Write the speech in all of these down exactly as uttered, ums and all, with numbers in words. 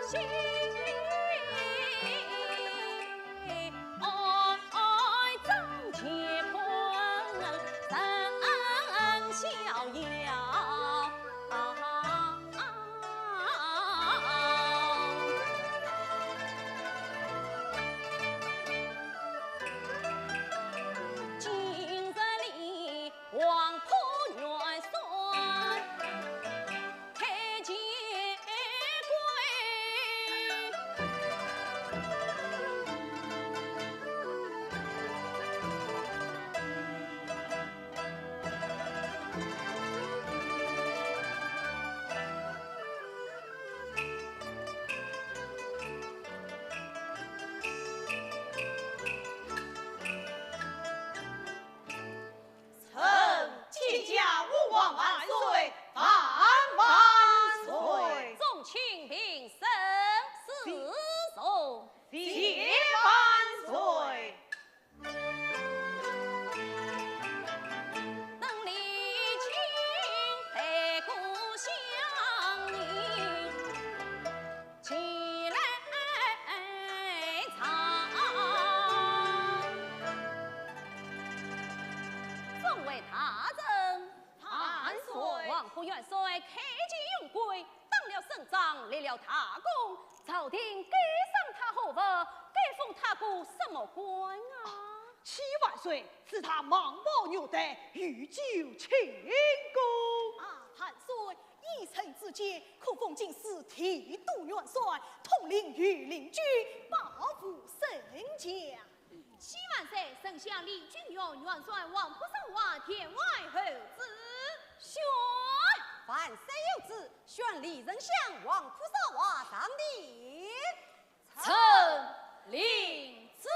今日里黄浦元帅 开见归。臣见驾，吾皇万岁，万万岁！众卿平身示众。谢万岁。 众位大人，万岁！黄浦元帅开见荣归，打了胜仗，立了大功，朝廷该赏他何物？该封他个什么官啊？启万岁，赐他蟒袍玉带，御酒庆功。啊，万岁，依臣之见，可封进士、提督元帅，统领御林军，保护圣驾。 启万岁，丞相李君玉、元帅黄埔少华殿外候旨。宣！万岁有旨，宣李丞相、黄埔少华上殿。臣领旨。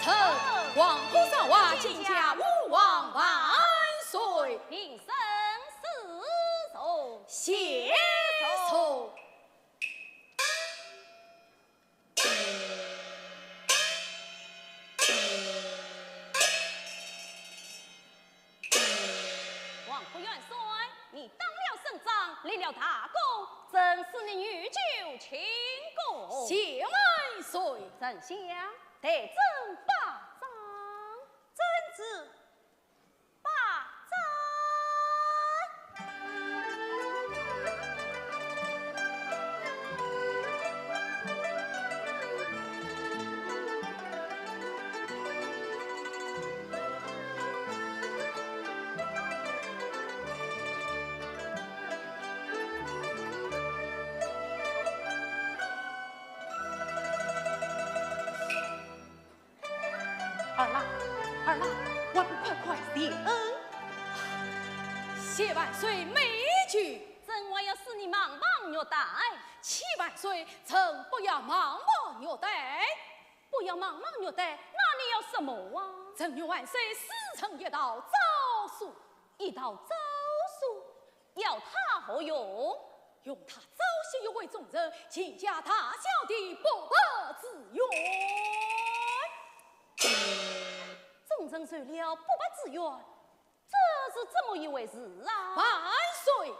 臣黄埔少华见驾，吾皇万岁。平身示众。谢众。 黄埔元帅，你打了胜仗，立了大功，朕赐你御酒庆功。谢万岁。丞相，待朕拜掌。遵旨。 拜二郎，二郎，还不快快谢恩？谢万岁美酒。朕还要使你忙忙虐待。启万岁，朕不要忙忙虐待。不要忙忙虐待，那你要什么啊？朕愿万岁赐臣一道诏书。一道诏书，要它何用？用它昭雪一位忠臣，全家大小的不白之冤。忠臣受了不白之冤，这是怎么一回事啊？万岁！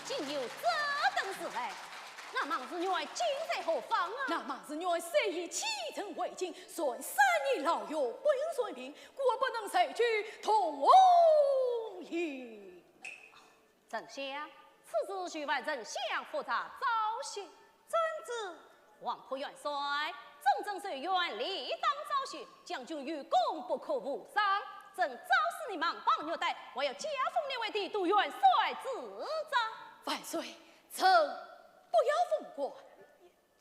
竟有这等事来，那孟士元今在何方啊？那孟士元虽已启程回京， 三年牢狱不用任命，故而不能受取同恩礼。丞相，此事就烦丞相复查昭雪。遵旨。皇甫元帅，忠臣受冤理当昭雪，将军有功不可无赏。朕昭示你蛮邦虐待，还要加封你为帝都元帅之章。万岁，臣不要封官。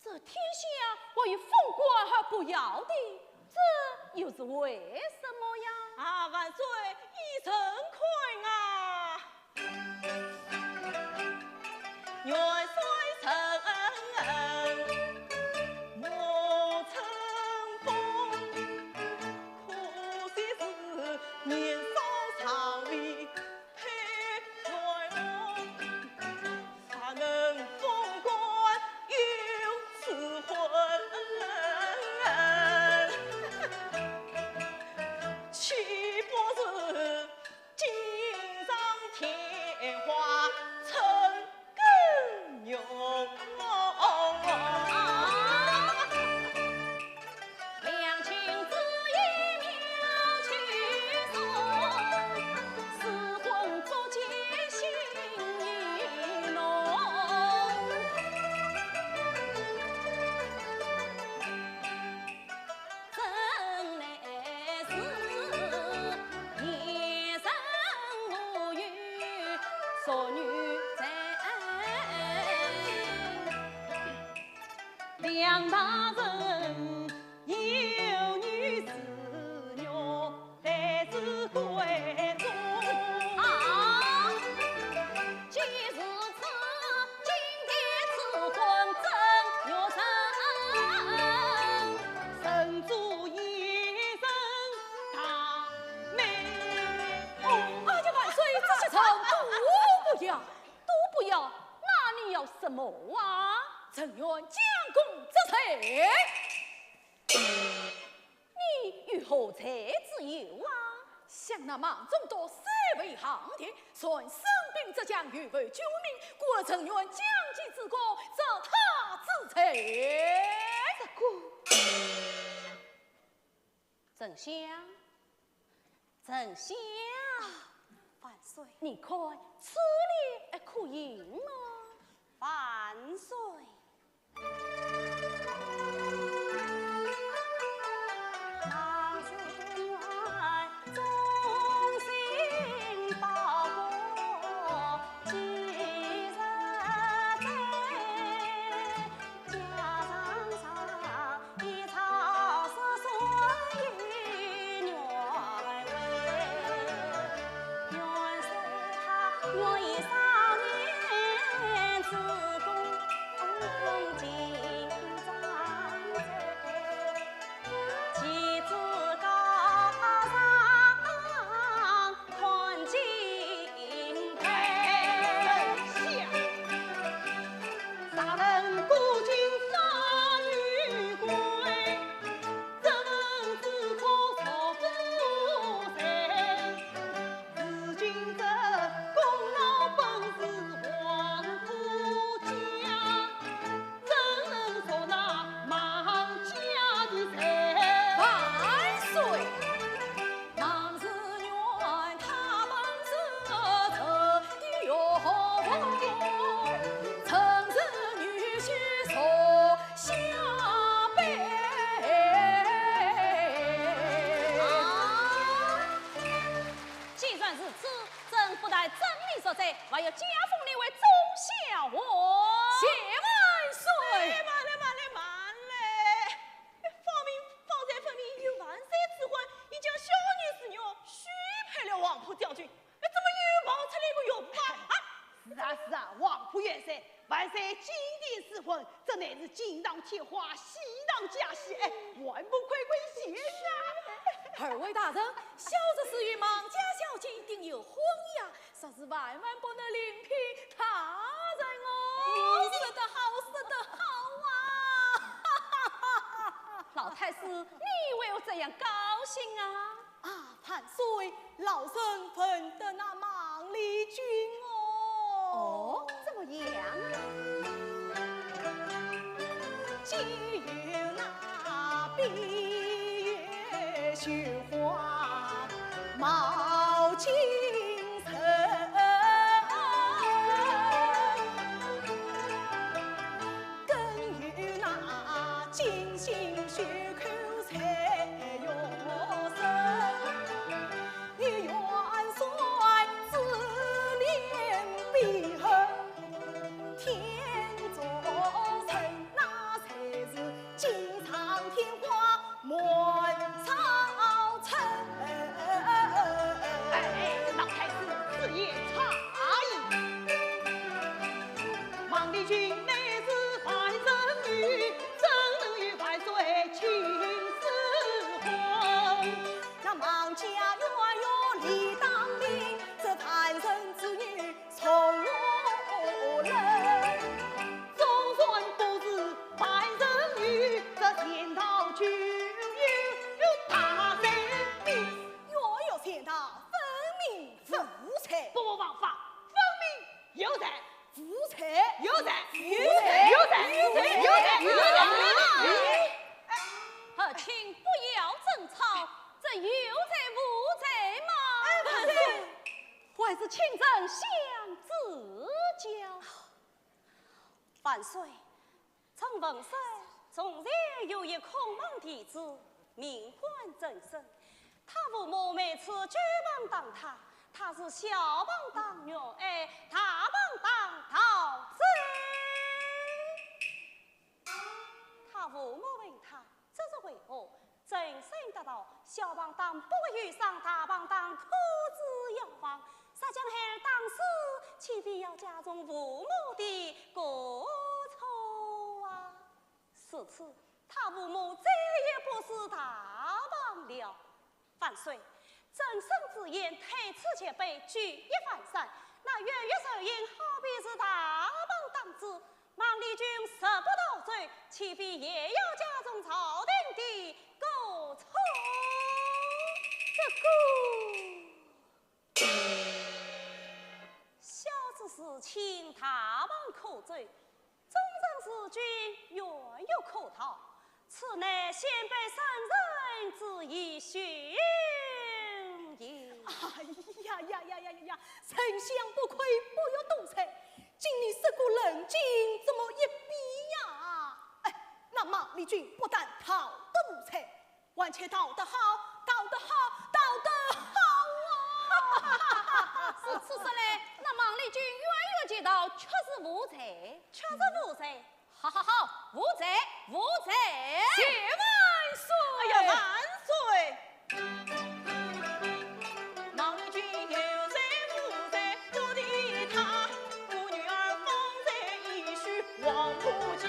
这天下还有封官还不要的，这又是为什么呀？啊，万岁，依朕看啊，元帅圣恩莫称功，可惜是年少尚未配元翁。 更陈元将功折罪。你有何罪之有啊？想那孟仲达虽为行店，虽身兵折将，有违军命，故而陈元将计之功，折他之罪。这个，丞相，丞相，万岁，你看此理可行吗？万岁。万岁！既然如此， 朕不但赦免你所罪，还要加封你为忠孝王。谢万岁！哎，慢来，慢来，慢来！哎，方明，方才分明有万岁之婚，你将小女子玉许配了黄埔将军，哎，怎么又冒出来个岳父啊？啊？是啊，是啊，黄埔元帅，万岁金殿赐婚，这乃是锦上添花，喜上加喜，哎，还不快快谢啊！二位大人，小侄是与孟家小姐订有婚约，实是万万不能另聘他人哦。哦，说得好，说得好啊！老太师，你为何这样高兴啊？啊，万岁，老身闻得那孟丽君哦。哦，怎么样啊？ 哎，老太师，此言差矣。孟丽君乃是凡人女，怎能与万岁亲私婚？那孟家玉要理当明，这凡人之女 从何来？纵然不是凡人女，这仙桃就有大罪名。若有仙桃，分明无罪。不犯法，分明有罪。无罪。有罪。有罪。有罪。有罪。有罪。有罪。哎，和亲不要争吵，这有罪无罪嘛？哎，不是。 还是请丞相指教。万岁，臣闻说从前有一孔孟弟子，名唤曾参，他父母每次举棒打他，他是小棒打玉爱，大棒打陶醉。他父母问他， 这是为何？曾参答道：小棒打不会有伤，大棒打可致要亡。若将孩儿打死，岂非要加重父母的过错啊？自此，他父母再也不使大棒了。万岁，曾参之言，推此前辈举一反三，那圆月受刑好比是大棒打之，孟丽君若不逃走，岂非也要加重朝廷的过错？这个，小子是卿大王可追，忠臣是君，远远可逃。 此乃先辈圣人之遗训也。哎呀呀呀呀呀呀！丞相不愧不学多才，竟然识个人情这么一比呀！哎，那孟丽君不但逃得无罪，还且逃得好，逃得好，逃得好啊！如此说来，那孟丽君远远潜逃，确实无罪。确实无罪。 好好好，无罪，无罪。谢万岁。哎呀，万岁！孟丽君有罪无罪，不提她。我女儿方才已许王母家，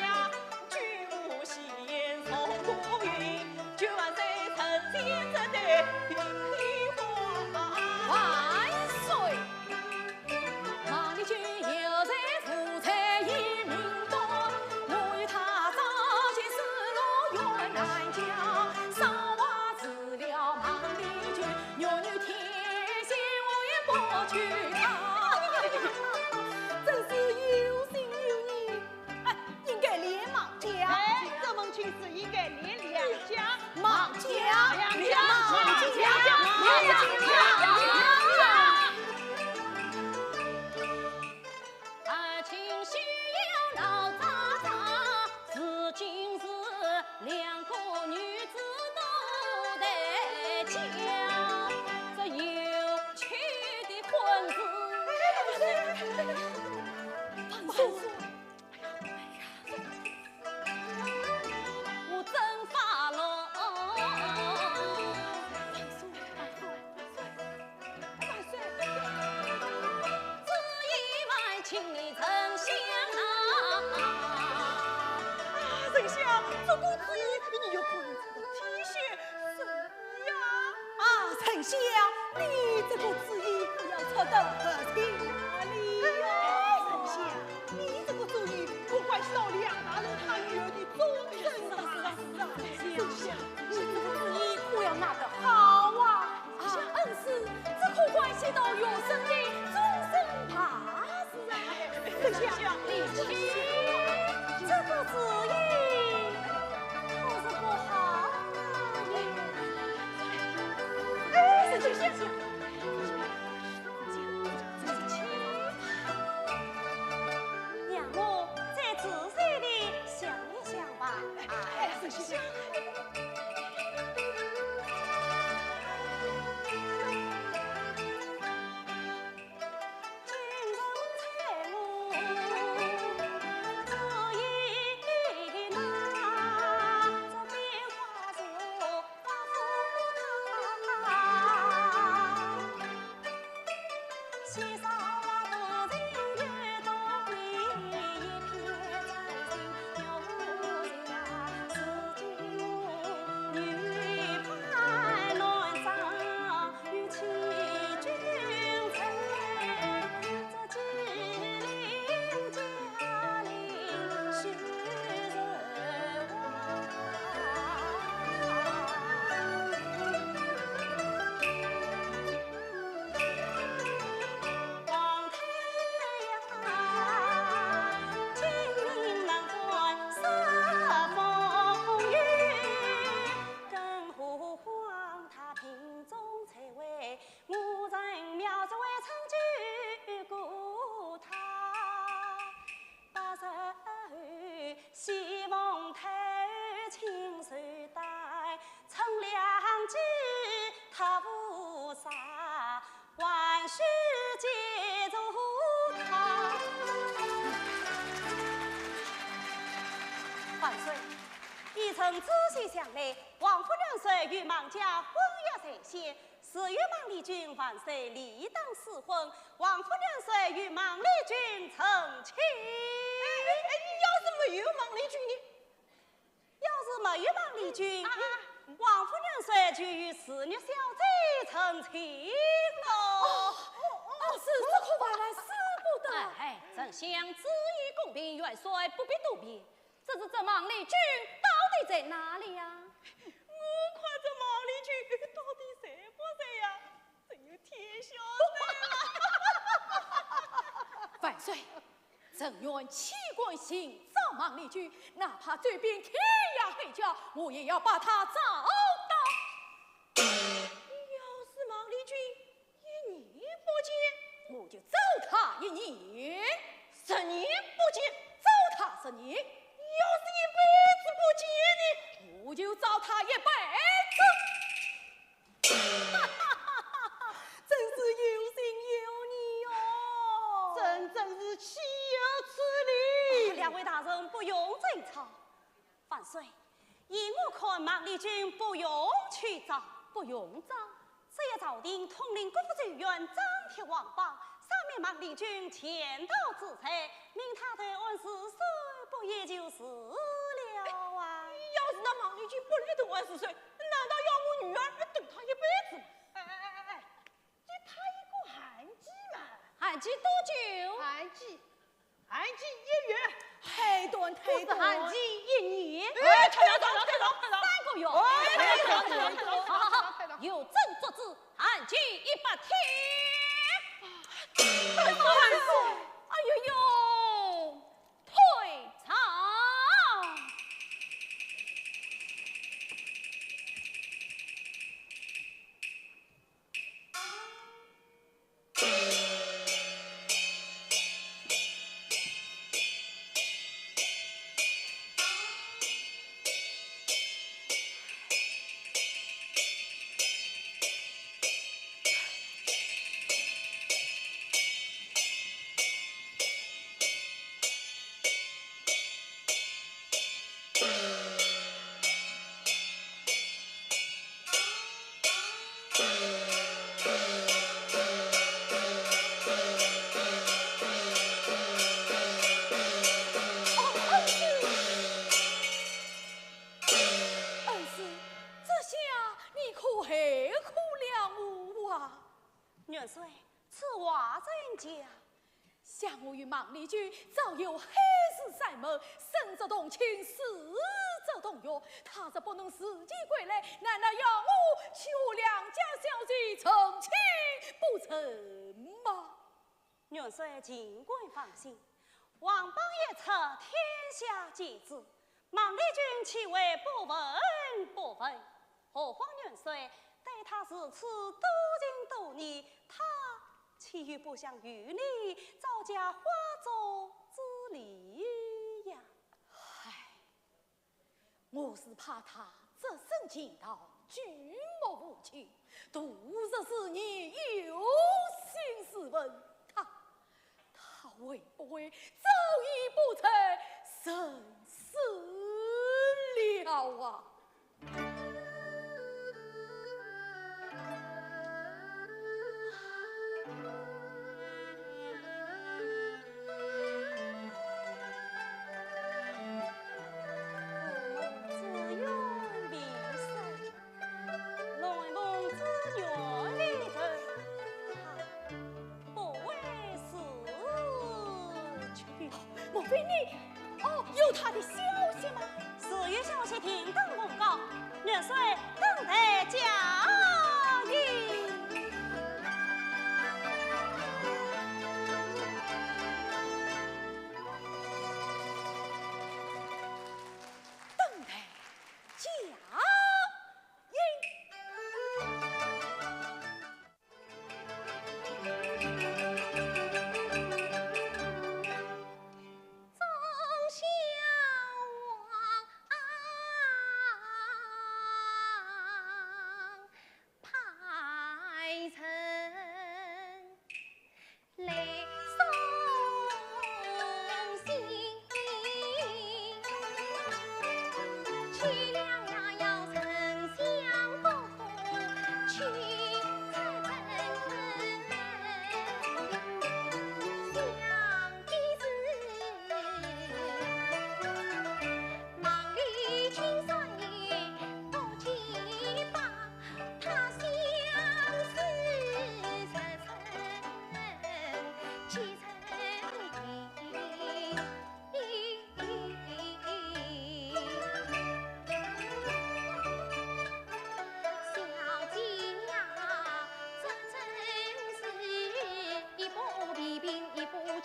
举目细言从不语，就万岁成天这对话。万岁！ 孟丽君有罪无罪已明断，我与她早前死路远难讲。少华除了孟丽君，玉女天仙我也不娶她。真是有情有义。 哎，应该连孟家。哎，这门亲事应该连两家。孟家，梁家，孟家，梁家，梁家。而今休要闹喳喳，如今是两个女子都在讲，这有趣的婚事。万岁！ 我真发落。万岁！万岁！万岁！这一晚请你丞相啊。啊，丞相，这个主意你要看在天下，是呀。啊，丞相，你这个主意可要出得合情合理呀。哎，丞相， 你这个主意可关系到梁大人他女儿的终身大事啊！丞相，你这个主意可要拿得好啊！啊，恩师，这可关系到学生的终身大事啊！丞相，你听，这个主意可是不好拿的。哎，丞相，丞相。 让我再仔细地想一想吧。哎，仔细想。万岁，依臣仔细想来，王夫人虽与孟家婚约在先， 自有孟丽君，万岁理当赐婚，王夫人虽与孟丽君成亲。哎，哎，哎，要是没有孟丽君呢？要是没有孟丽君，啊，啊。王夫人虽就与侍女小姐成亲了。哦，哦，哦，是，这可万万使不得。哎，哎，丞相之意公平元帅不必多辩，只是这孟丽君到底在哪里呀？我看这孟丽君到底在不在呀？真有天晓得了。万岁，臣愿弃官寻找孟丽君，哪怕走遍天涯海角，我也要把她找到。要是孟丽君一年不见，我就找她一年。十年不见，找她十年。要是一辈子不见呢？我就找她一辈子。真是有情有义哦。朕真是岂有此理。两位大人不用争吵。万岁，依我看，孟丽君不用去找。不用找？只要朝廷统领各府州县，张贴皇榜，赦免孟丽君潜逃之罪，命她投案自首，不也就是了啊？要是那孟丽君不来投案自首，难道要我女儿等她一辈子吗？哎哎哎哎哎，给她一个限期嘛。限期多久？限期，限期一月。太短，太短。不是限期一年。哎，太长，太长，太长，太长。三个月。哎，太长，太长，太长。好好好，有朕作主，限期一百天。万岁，万岁。哎呦呦，退朝。恩师，这下你可害苦了我啊！元帅，此话怎讲？想我与孟丽君早有海誓山盟，生则同亲，死则同穴，她若不能自己归来，难道要我去和良家小姐成亲不成吗？元帅尽管放心，皇榜一出，天下皆知，孟丽君岂会不闻不问？何况元帅待她如此多情多义，她岂有不想与你招架花烛之理呀？唉，我是怕她只身前逃，举目无亲，度日思念，忧心似焚。她，她会不会早已不在人世了啊？ 不会是……莫非你……哦，有她的消息吗？如有消息，定当奉告。元帅，等待佳音。等待佳音。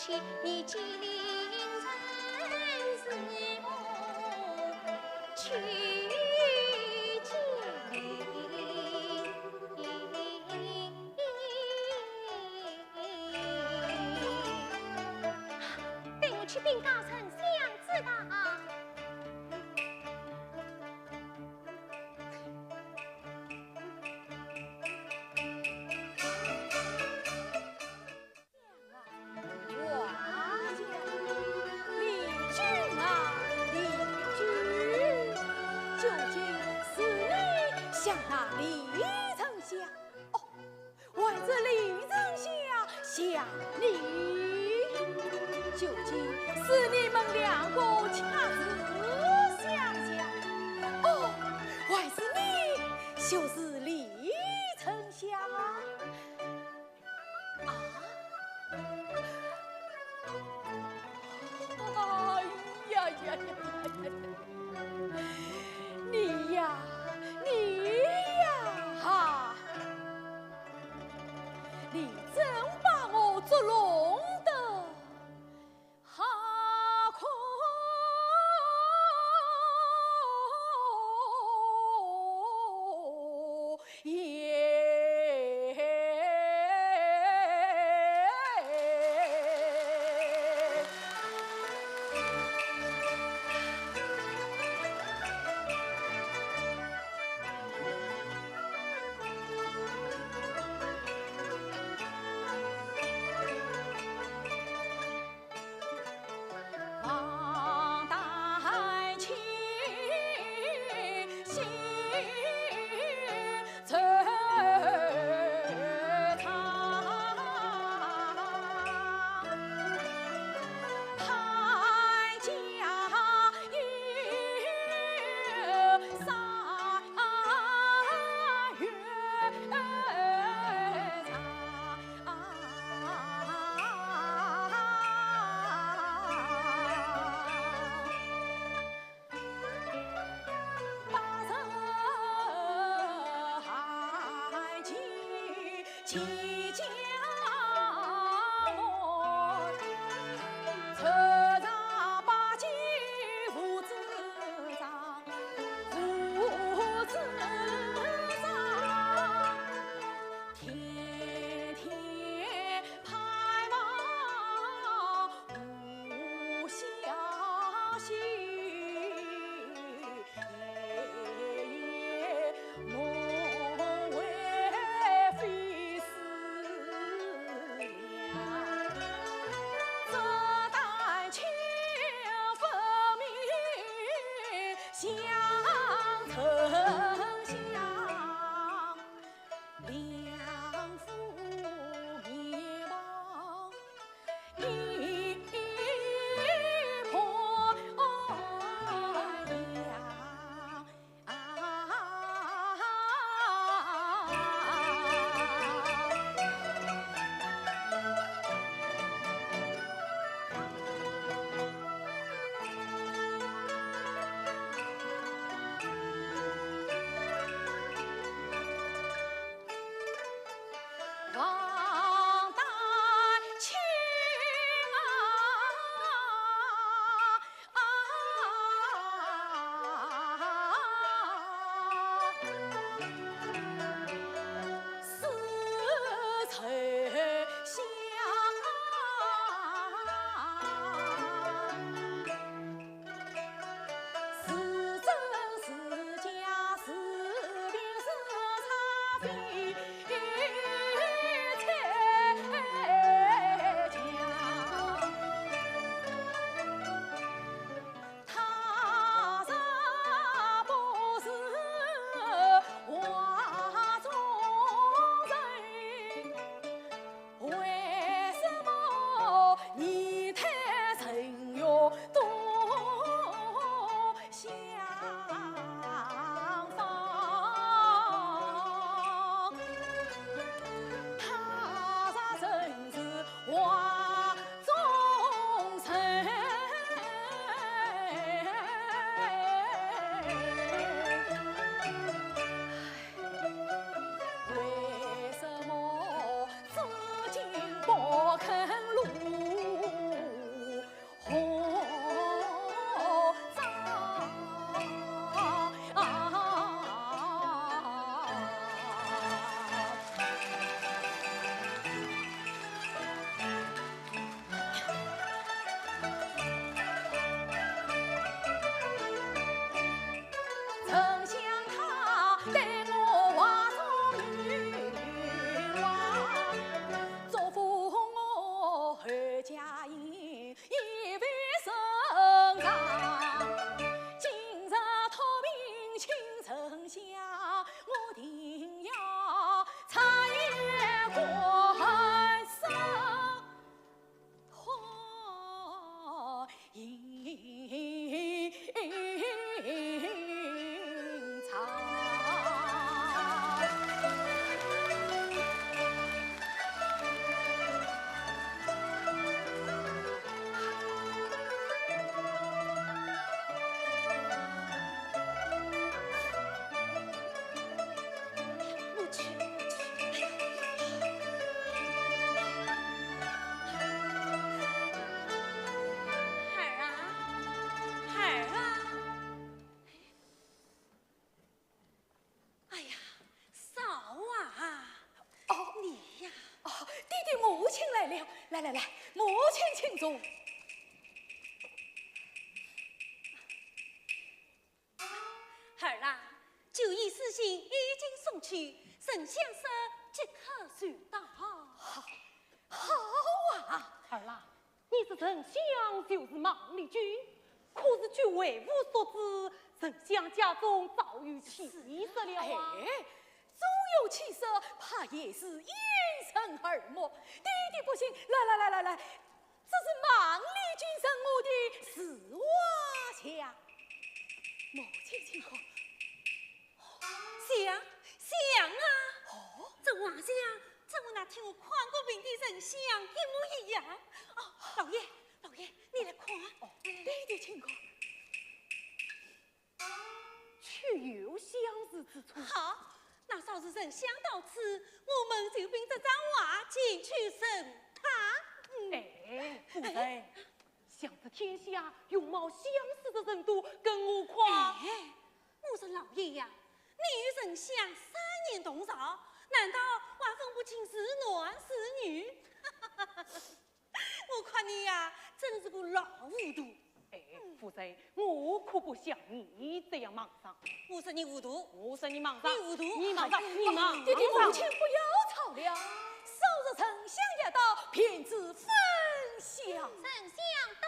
待我去禀告丞相知道。 哇，李俊啊，李俊，究竟是你想那李丞相？哦，还是李丞相想你？究竟是你们两个恰似相像？哦，还是你就是李丞相啊？ 啊？哎呀呀呀呀呀！你呀，你呀，哈！你真把我捉弄得 好可怜。亲来了，来来来，母亲请坐。儿啊，酒宴喜信已经送去，沉香舍即刻就到。好，好啊！儿啊，你说沉香就是孟丽君，可是据为父所知，沉香家中早有妻室了啊。哎， 纵有妻室，怕也是掩人耳目。爹爹不信，来来来来来，这是孟丽君赠我的字画像。母亲请看。像，像啊！哦，这画像，这和那天我看过病的沉香一模一样。哦，老爷，老爷，你来看。哦，来来来，爹爹请看。 确有相似之处。好，那稍时沉香到此，我们就凭这张画前去审他。嗯。哎，夫人，想这天下容貌相似的人多，更何况……哎，我说老爷呀，你与沉香三年同朝，难道还分不清是男是女？ 我看你呀，真是个老糊涂。哎，夫人，我可不像你这样莽撞。我说你糊涂。我说你莽撞。你糊涂。你莽撞，哎，你莽撞。爹爹母亲不要吵了，稍日沉香一到，便知分晓。沉香到。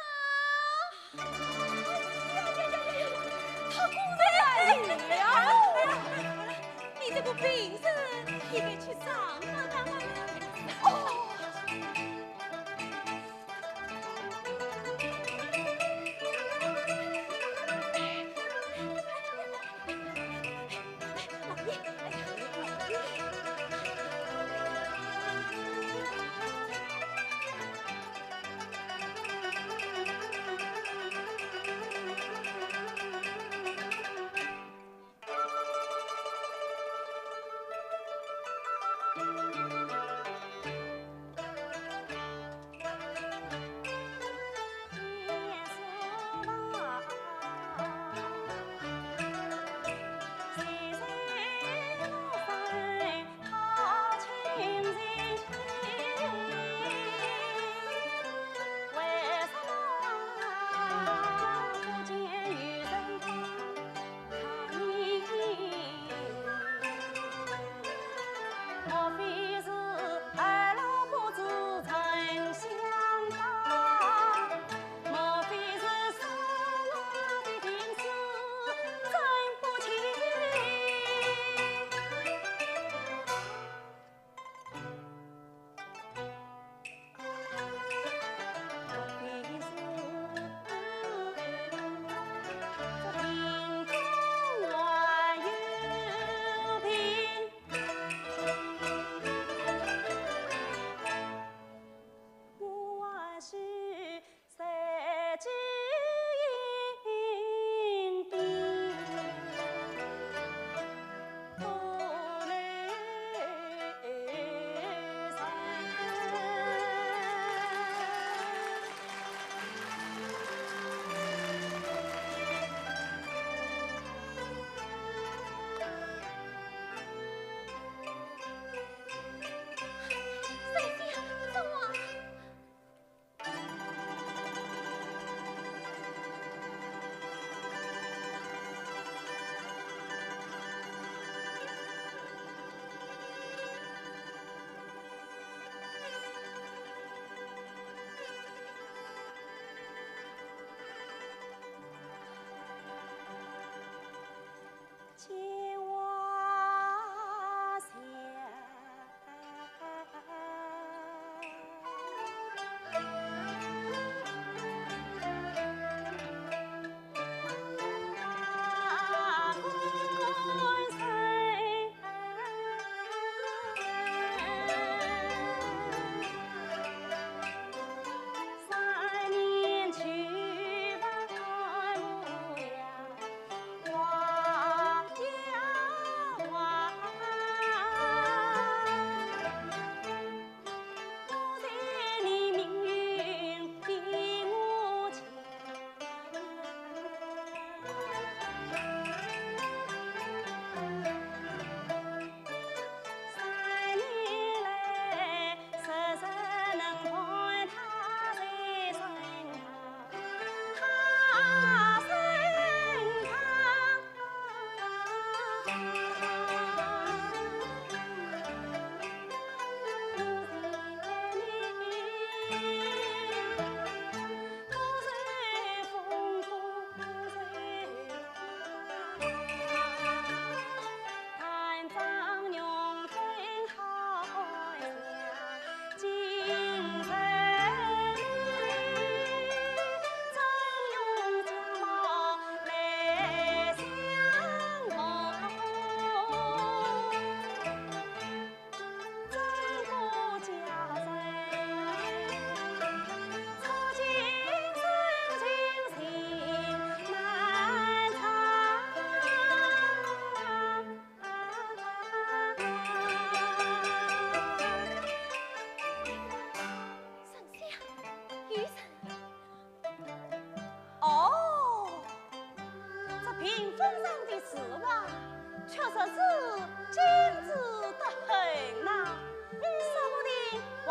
哎呀呀呀呀呀，他果然来了。你这个病人，应该去上班了。哦。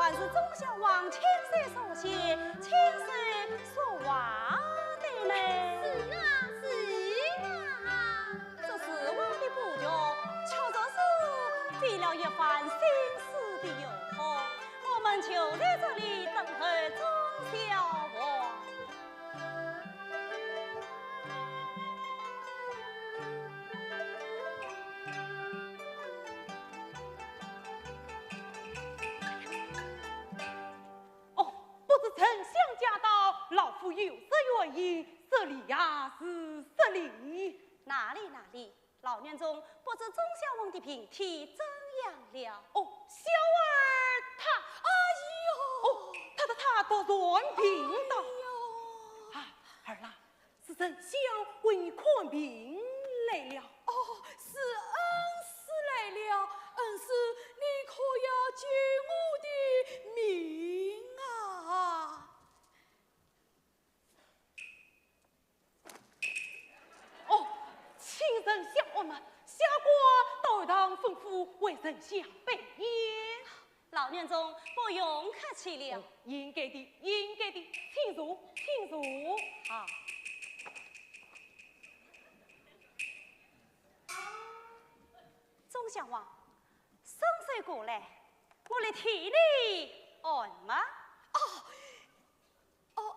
还是忠孝王亲手所写、亲手所画的呢？是啊，是啊。这字画的布局，确实是费了一番心思的哟。我们就在这里等候忠孝王。 哦，不知丞相驾到，老夫有失远迎，失礼呀，是失礼。哪里哪里，老院中不知忠孝王的病体怎样了？哦，小儿他，哎呦，哦，他他他突然病倒。哎呦。啊，儿啊， 是丞相为你看病来了。哦，是恩师来了，恩师，你可要救我的命啊！哦，请丞相安然，下官到堂吩咐为丞相备宴。 老院中不用客气了。哦，应该的，应该的，请坐，请坐。好。忠孝王，伸手过来，我来替你按脉。哦，哦，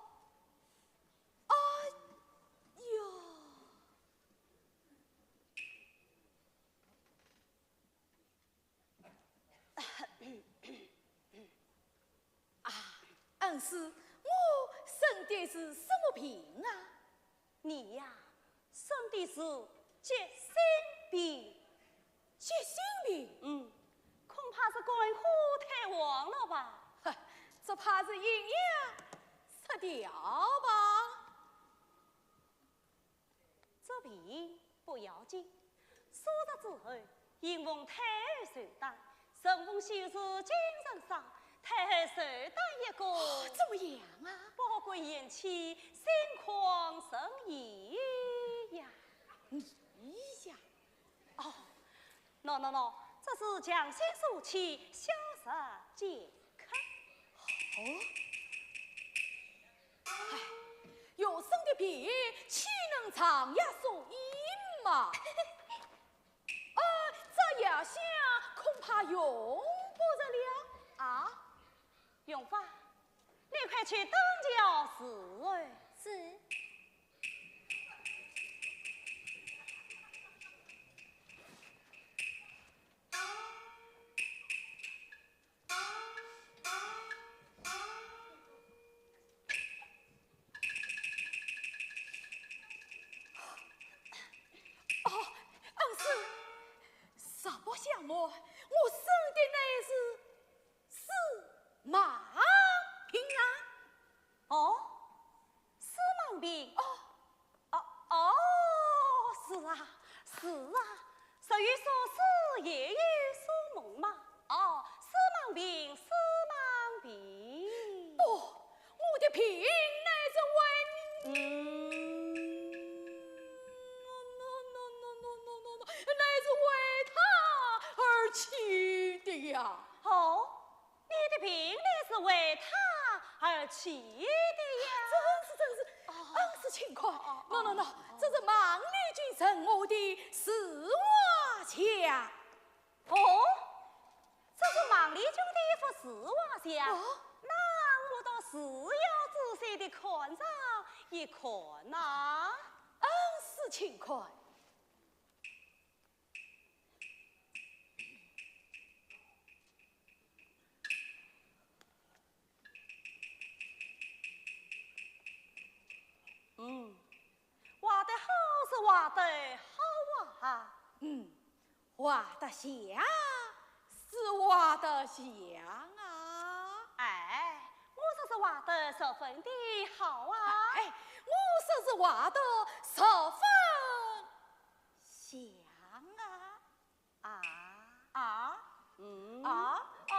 哎呦。 啊，恩师，我生的是什么病啊？你呀，生的是急性病。急性病？嗯，恐怕是肝火太旺了吧？呵，只怕是营养失调吧。 这病不要紧，数日之后，因奉太后寿诞，顺风喜事精神赏，太后寿诞一过。哦，怎么样啊？不管延期，心旷神怡呀。怡呀？哦，喏喏喏，这是强心素气，消食解渴。哦？ 哎，学生的病岂能长夜数饮嘛？哦，这药箱恐怕用不着了啊。荣华，你快去当轿伺候。是。 哦，恩师，实不相瞒，我生的乃是司马病啊。哦，司马病？哦， 哦，哦，是啊，是啊，日有所思，夜有所梦嘛。哦，司马病，司马病。不，我的病乃是为，嗯，乃是为他而起的呀。哦， 你的病乃是为他而起的呀。真是，真是，哦。恩师请看，哦，哦，喏，喏，喏，哦。这是孟丽君赠我的字画像。哦，这是孟丽君的一幅字画像。哦。那我倒是要仔细地看上一看呐。恩师请看。 嗯，画得好是画得好啊。嗯，画得像是画得像啊。哎，我说是画得十分的好啊。哎，我说是画得十分像啊。 啊？啊？嗯？啊？哦。哦。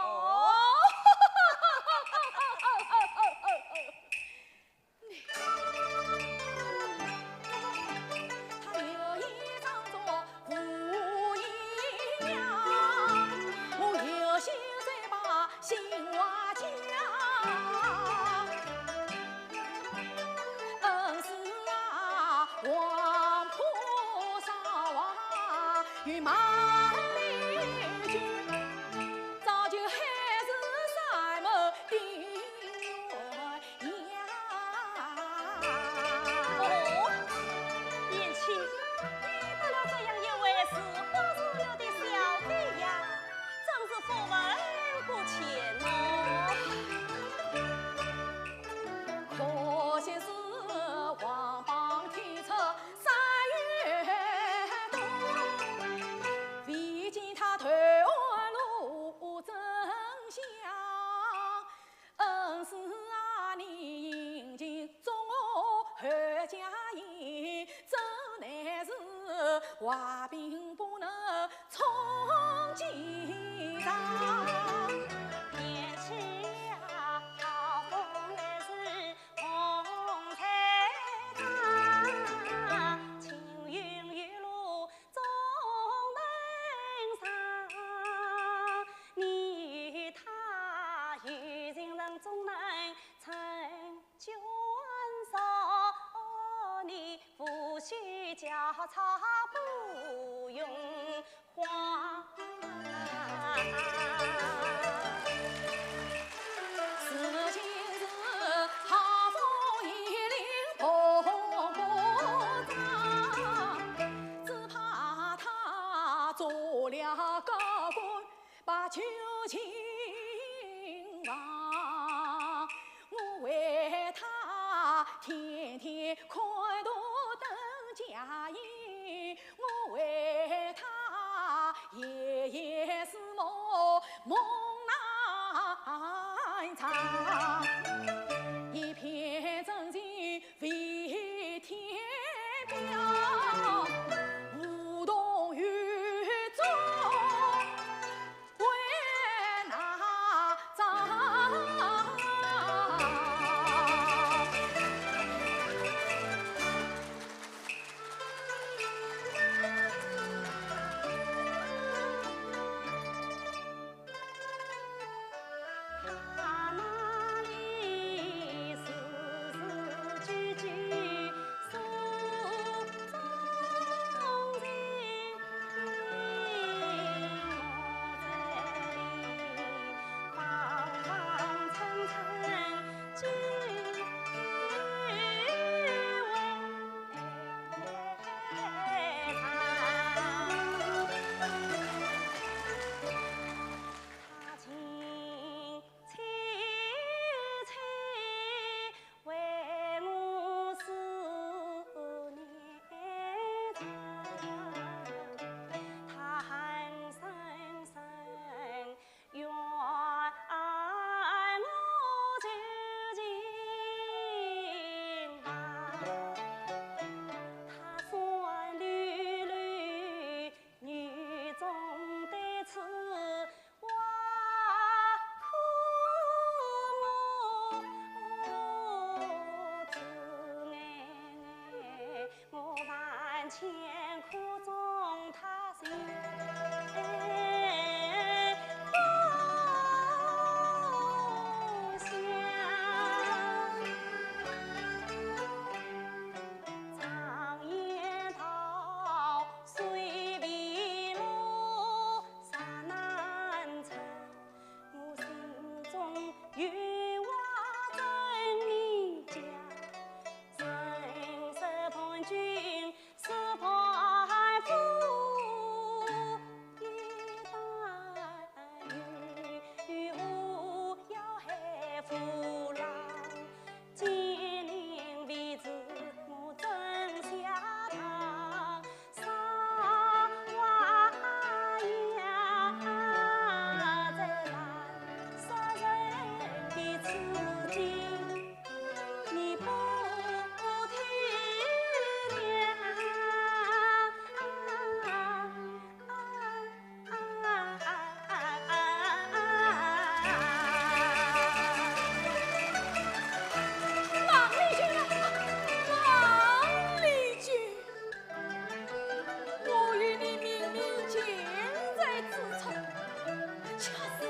坏兵不能冲进城。天气呀，好风来是风吹大，青云雨露总能上。你他有情人总能成 眷属，你不许交叉不用慌。如今是寒风一凛风不张，只怕他做了高官 把旧情忘。我为他天天看图登佳音，我为他夜夜思慕梦难长。一片真情 为天表，无动于衷，为哪张？我与你明明近在咫尺，恰似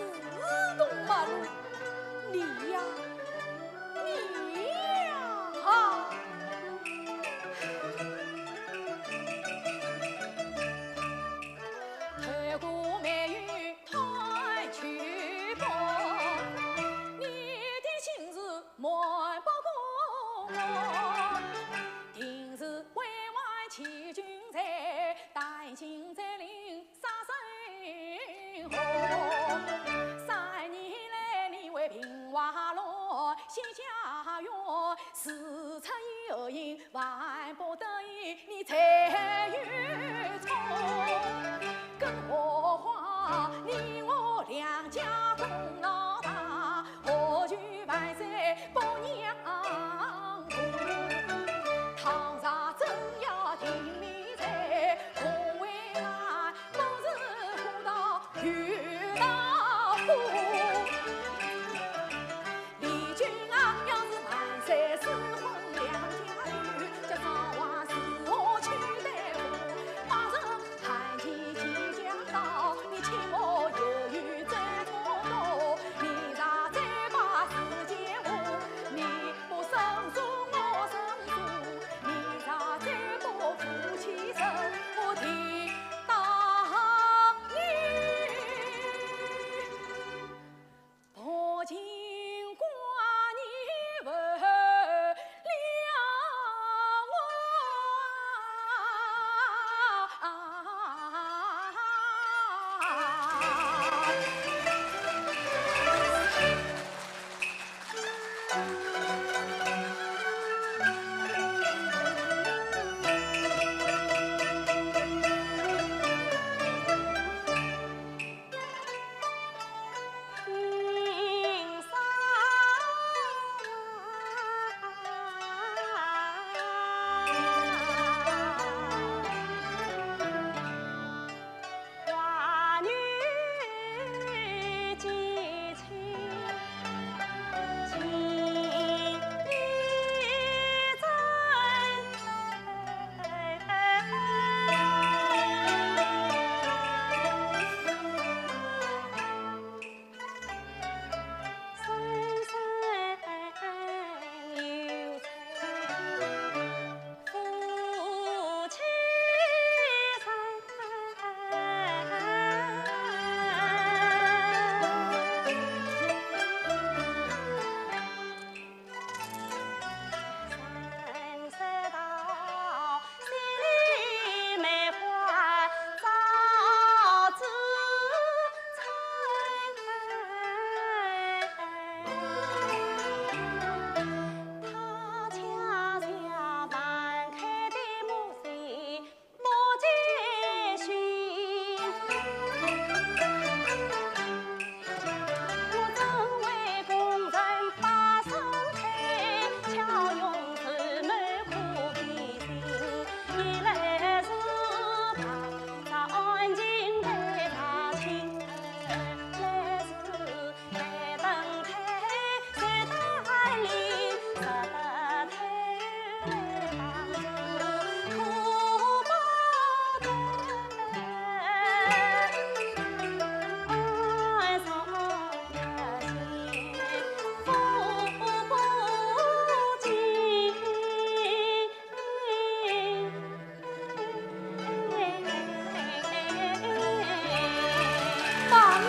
同陌路。你呀，你呀！啊！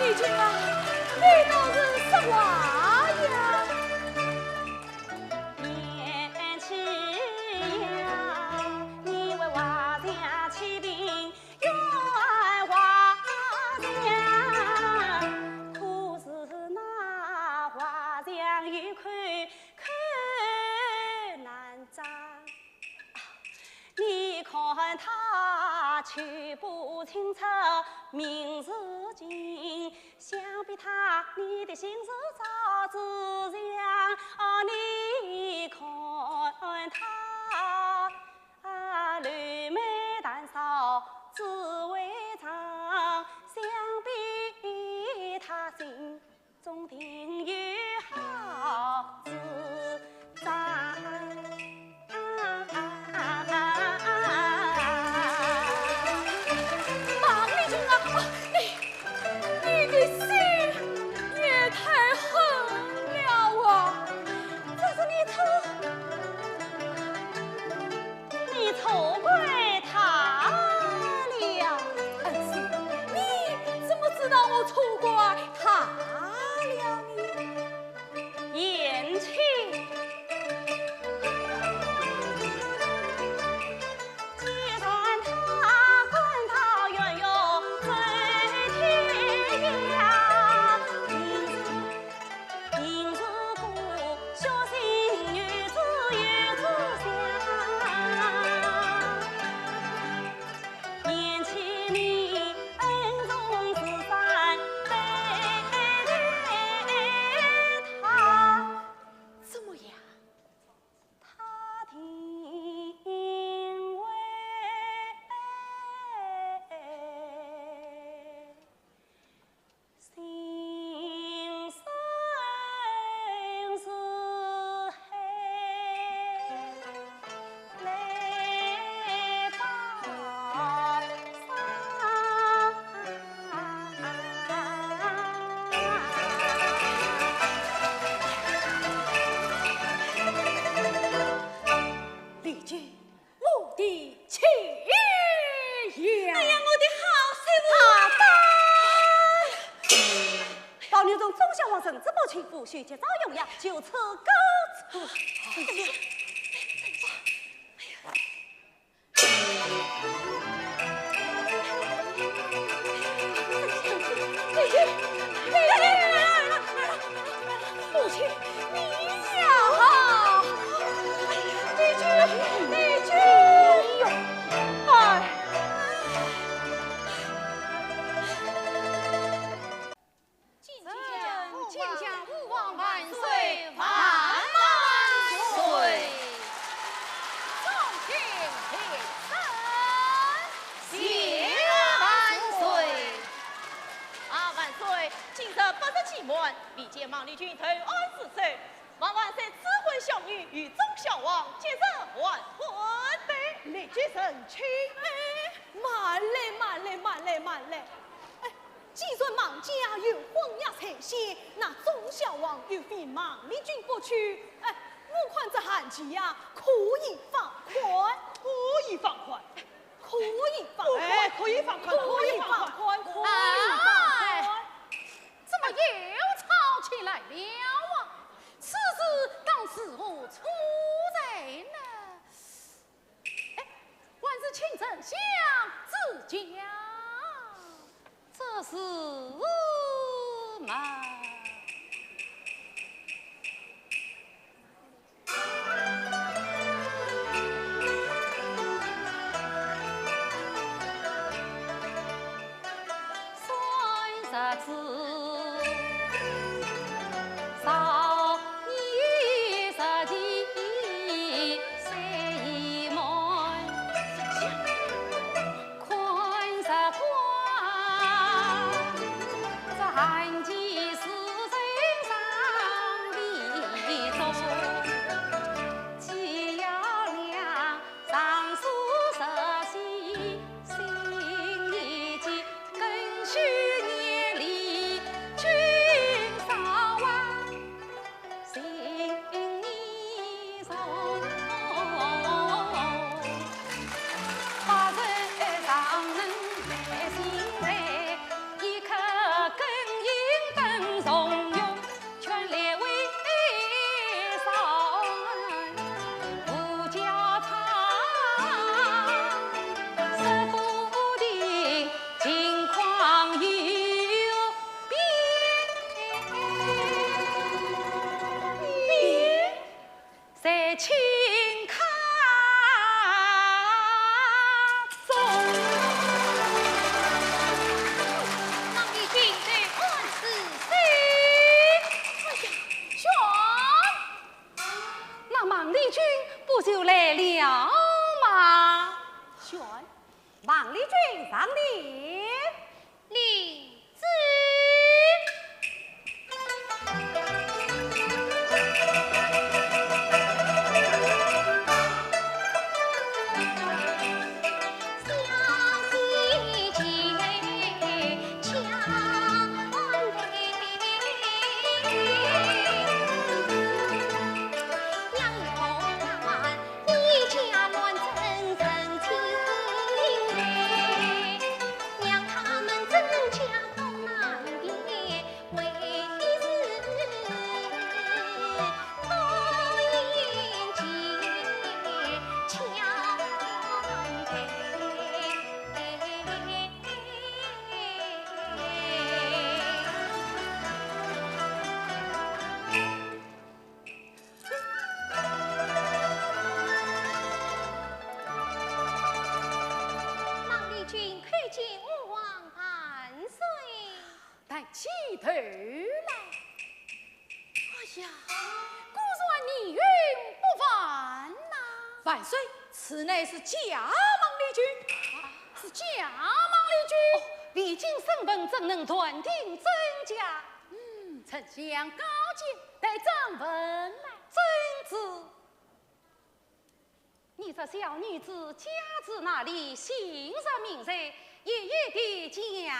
丽君啊，你倒是说话呀！贤妻呀，你为华强起兵， 冤枉华强，可是那华强有口口难张。你看他秋波清早明时晴，想必他你的心事早知晓。哦，你看他 啊，柳眉淡扫紫微妆，想必他心中定有好主张。孟丽君啊，你，你的心也太狠了啊！这是你错， 你错怪他了。恩师，你怎么知道我错怪他了呢？贤妻，既然他官道远游走天涯， 平时个孝心有志有志向，贤妻你恩重如山，对待他怎么样？他定会 心生慈悲，来报丧。丽君， 我的妻呀！哎呀，我的好媳妇！大胆！宝玉从忠孝王圣旨报亲，父许节操荣耀，就此告辞。母亲，你呀！丽君，丽君！哎。见驾，见驾，吾皇万岁，万万岁！众卿平身，谢万岁！啊，万岁，今日不出期门，未见孟丽君投案自首， 望万岁赐婚小女与忠孝王，即日完婚。对，立即成亲。哎，慢来，慢来，慢来，慢来！哎，既然孟家有婚约在先，那忠孝王又非孟丽君不娶。哎，我看这限期呀，可以放宽。可以放宽？可以放宽。哎，可以放宽，可以放宽，可以放宽。哎，怎么又吵起来了啊？ 此事当如何处置呢？哎，还是请丞相指教。这事嘛，起头来。哎呀，果然年运不凡呐！万岁，此乃是家门礼具。啊，是家门礼具？哦，未经审问，怎能断定真假？嗯，丞相高见，待朕问来。遵旨。 你这小女子家住哪里？姓甚名谁？一一地讲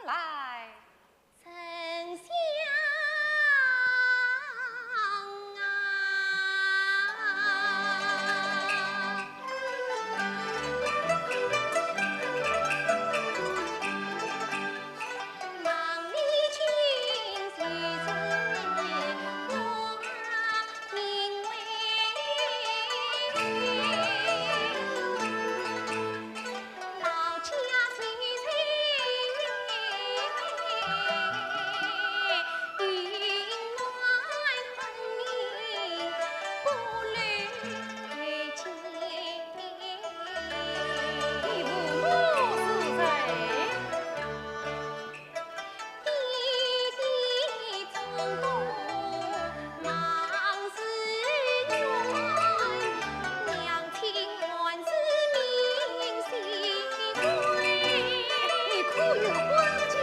来。丞相啊，望你请息，我 你可有婚家？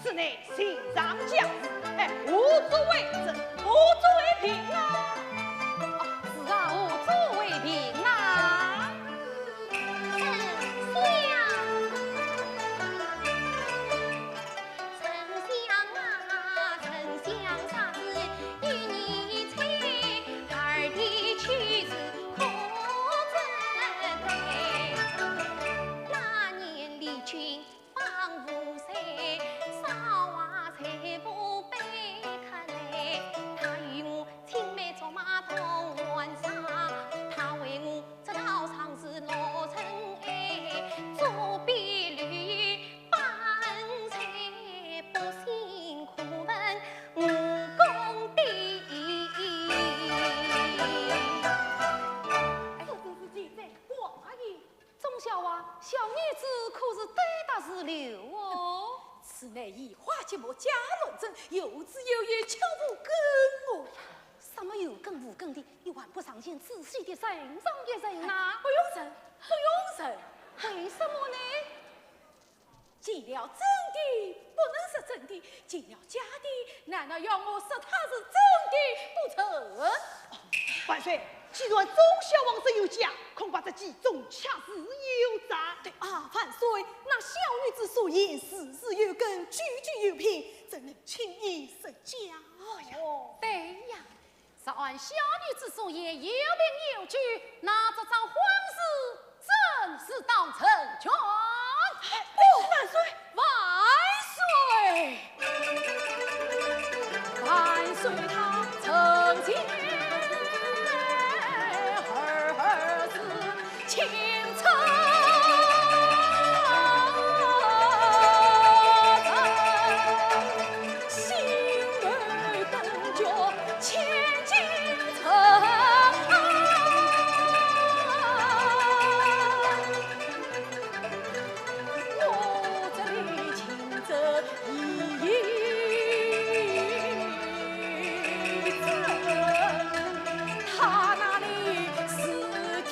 此乃寻常家事，哎，何足为证，何足为凭啊？哦，是啊，何足为凭啊？丞相，丞相啊，丞相，啥事一言吹，二弟去世可怎对？那年李靖 放无罪，少华才不被看待。他与我青梅竹马同玩耍，他为我这道长诗落尘埃，作壁留半载，不幸苦问武功的。哎，这真是奇哉，寡言。 众小娃，小女子可是对答如流哦。此乃移花接木，假乱真，有字有音，巧无根哦。什么有根无根的？你还不上前仔细地审上一审呐？不用审，不用审。为什么呢？见了真的不能说真的，见了假的，难道要我说他是真的不成？万岁，既然众小娃说有假，恐怕这其中确实有诈。对啊，万岁，那小女子所言字字有根，句句有凭，怎能轻易说假呀？对呀，若按小女子所言有凭有据，那这桩婚事正是当成全。哎，万岁！万岁！ 万岁他成亲儿子，亲成亲，心儿等着千金成。 我这里情这意真，他那里是天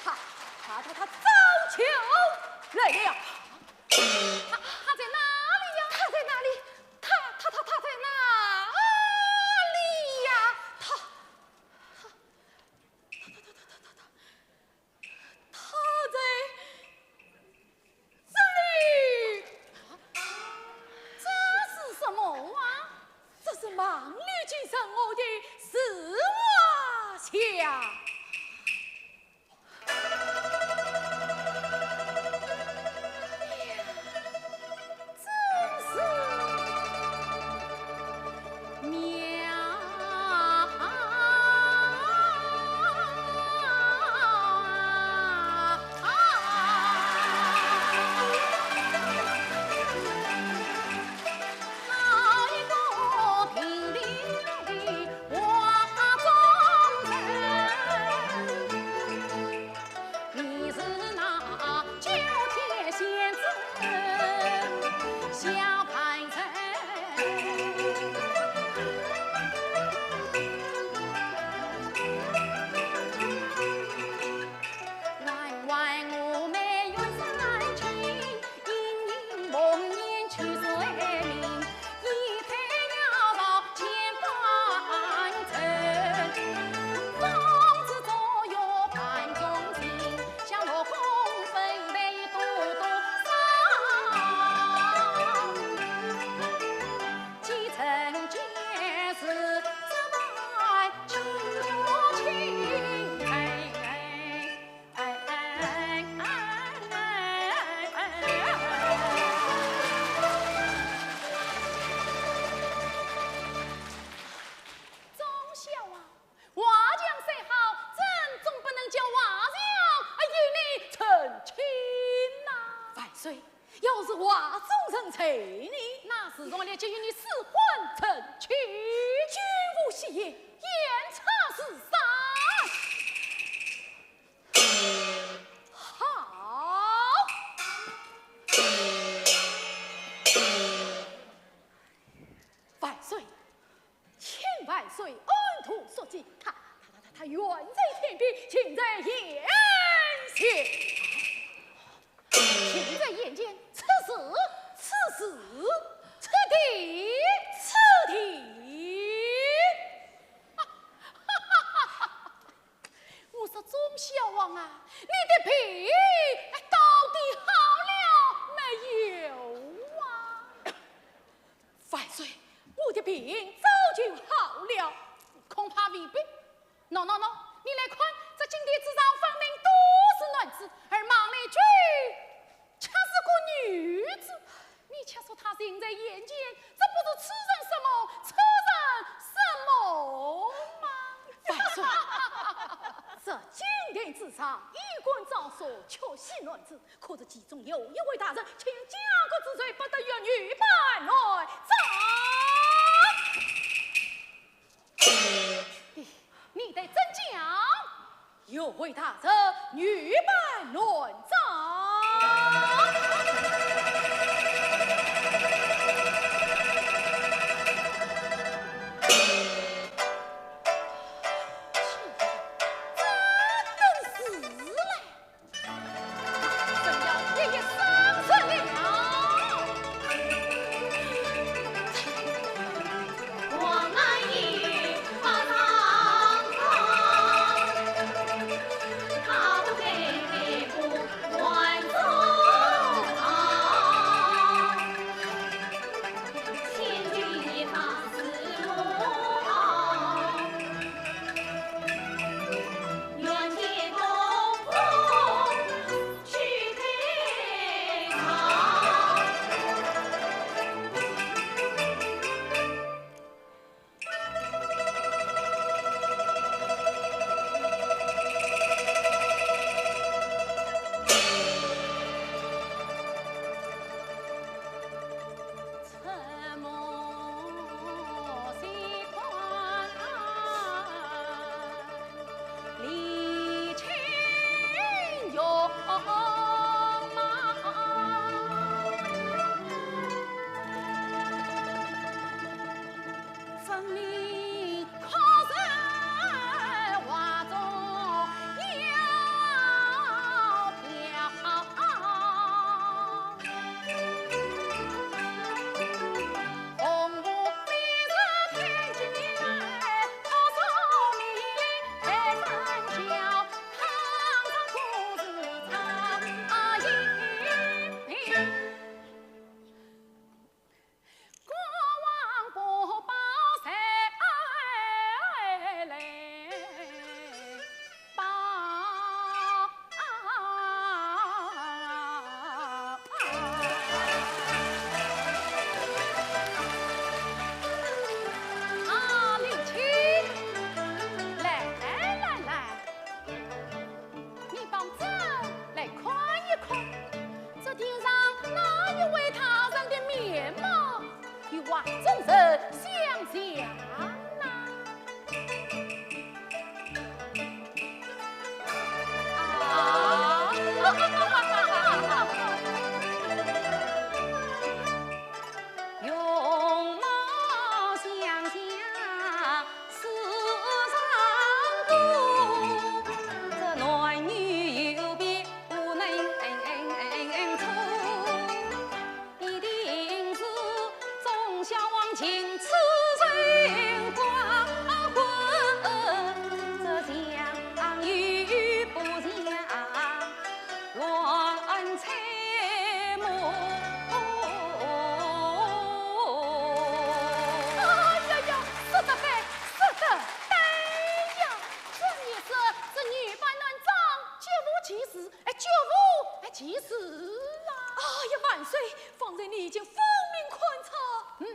他，他，他，他早就来了。他，他在哪里呀？他在哪里？他，他，他，他在哪里呀？他，他，他，他，他，他，他，他在这里。这是什么啊？这是忙里见人我的自画像。 忠孝啊，画像虽好，朕总不能叫画像啊与你成亲呐。万岁，要是画中成亲呢？那自然立即与你赐婚成亲。君无戏言。言差如山。 好。万岁，请万岁安度宿疾。他，他，他，他，他远在天边，近在眼前。近在眼前，此时，此时，此地，此地。 我说忠孝王啊，你的病，哎，到底好了没有啊？万岁，我的病早就好了，恐怕未必。喏，喏，喏，你来看，这金殿之上分明都是男子，而忙里君 却是个女子。你且说她近在眼前，这不是痴人说梦，痴人说梦吗？万岁，这金殿之上，衣冠装束，确系男子，可是其中有一位大人，却将个之罪不得与女扮男装。 你，你待怎讲？有位大人女扮男装。这等事来， 真要一一审问了。是，哎，岳父，哎，其实啊。哎呀，万岁，方才你已经分明看出。嗯。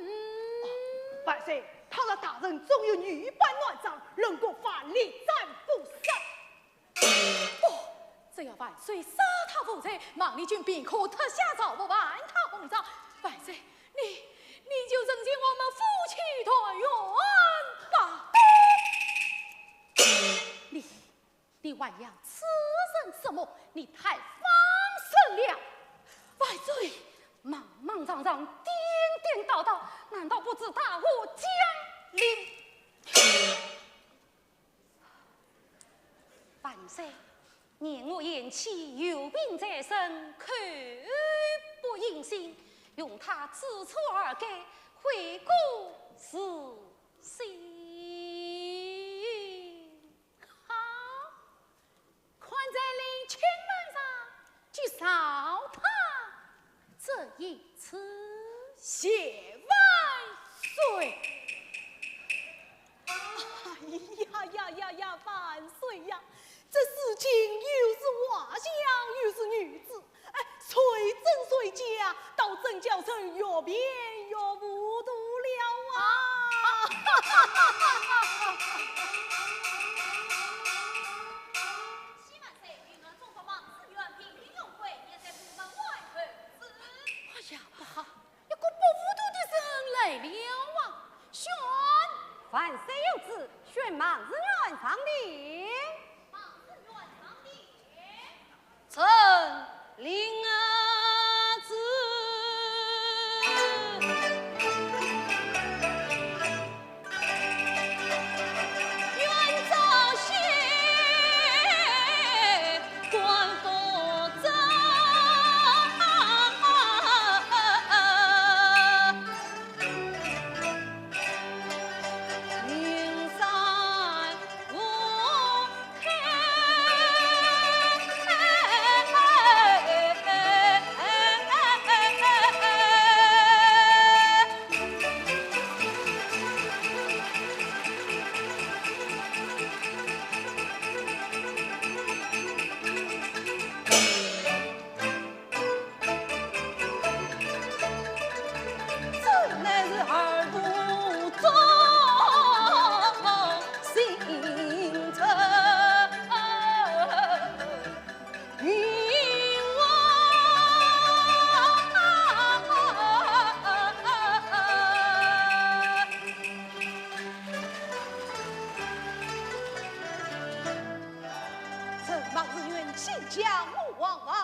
万岁，倘若大人终有女扮男装，论功犯例斩不赦。不，只要万岁赦他无罪，孟丽君便可脱下朝服，还他红妆。万岁，你，你就成全我们夫妻团圆吧。你，你还要此人什么？你太放肆了！万岁，莽莽撞撞，颠颠倒倒，难道不知大祸将临？万岁，念我贤妻有病在身，口不应心，容她知错而改，悔过自新。 好，看在你清白上，就饶他这一次。谢万岁！哎呀呀呀呀，万岁呀！这事情又是画像，又是女子， 哎，谁真谁假，倒真叫人越辩越糊涂了啊！哎呀，不好，一个不糊涂的人来了啊！宣！万岁有旨，宣孟士元上殿。孟士元上殿。 臣领旨。臣孟士元见驾，吾皇万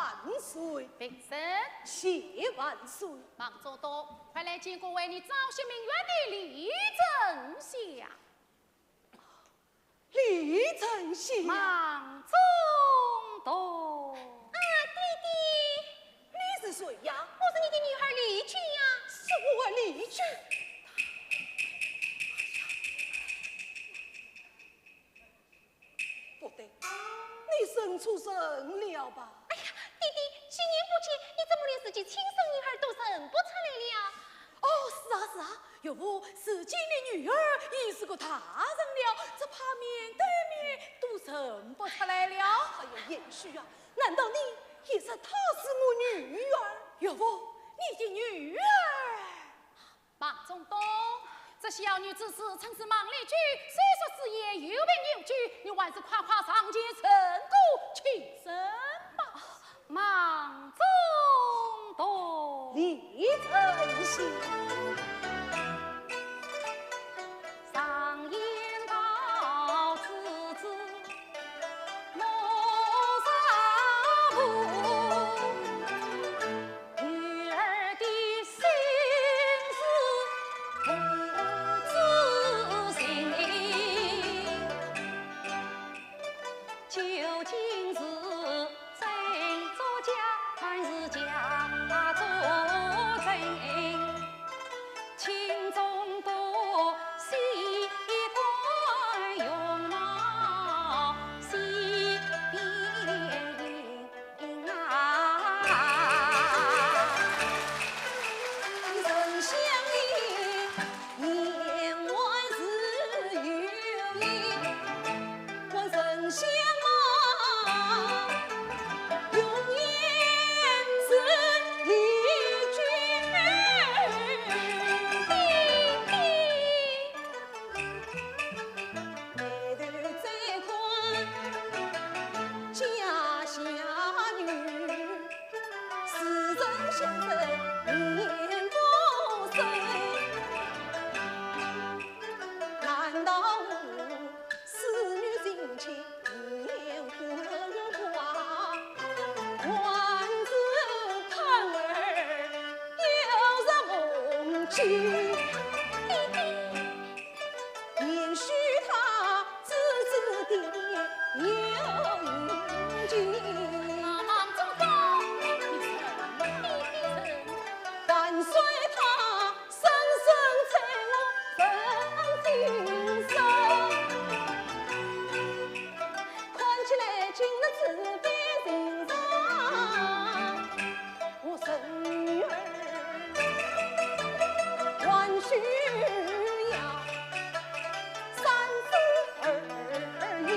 岁。平身。谢万岁。孟中都，快来见过为你昭雪鸣冤的李丞相。李丞相。孟中都。啊，爹爹。你是谁呀？我是你的女儿丽君呀。是我儿丽君。 不对，你认错人了吧？哎呀，爹爹，几年不见，你怎么连自己亲生女儿都认不出来了？哦，是啊，是啊，岳父，如今你女儿已是个大人了，只怕面对面都认不出来了。哎呀，贤婿啊，难道你也说她是我女儿？岳父，你的女儿？ 孟中都，这小女子自称是孟丽君，虽说是言，又被扭曲，你还是快快上前认个亲生吧。孟中都。李丞相。女，世人相争面不生，难道我思女心切眼昏花？还是盼儿有日梦境。 也许他指指点点有一句。啊，忙中公，你真的真。万岁他深深在我人心深。看起来今日此番情长。 我孙女儿，还需要三思而行。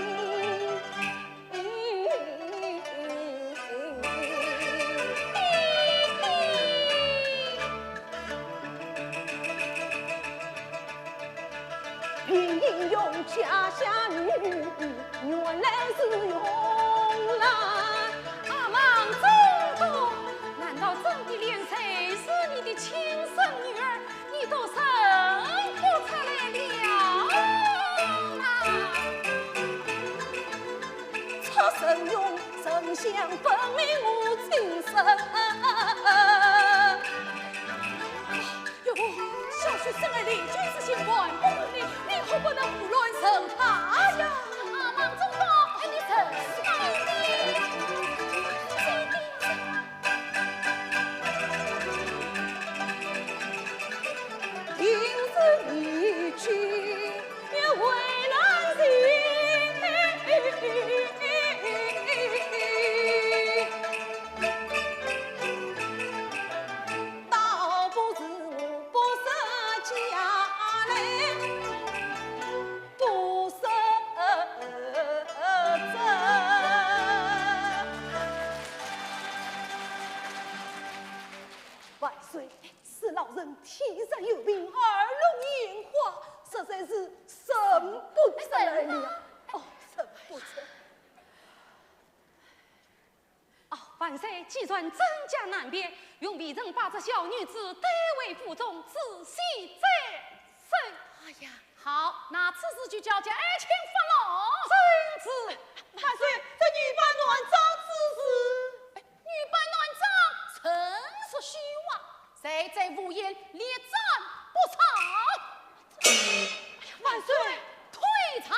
万岁，是老臣体弱有病，耳聋眼花，实在是认不出来了。哦，认不出。 哦，万岁，既然真假难辨，容微臣把这小女子带回府中，仔细再审。哎呀，好，那此事就交给爱卿发落。遵旨。万岁，这女扮男装之事，哎，女扮男装，真是虚话。谁在屋檐列斩不查？ 万岁！退朝！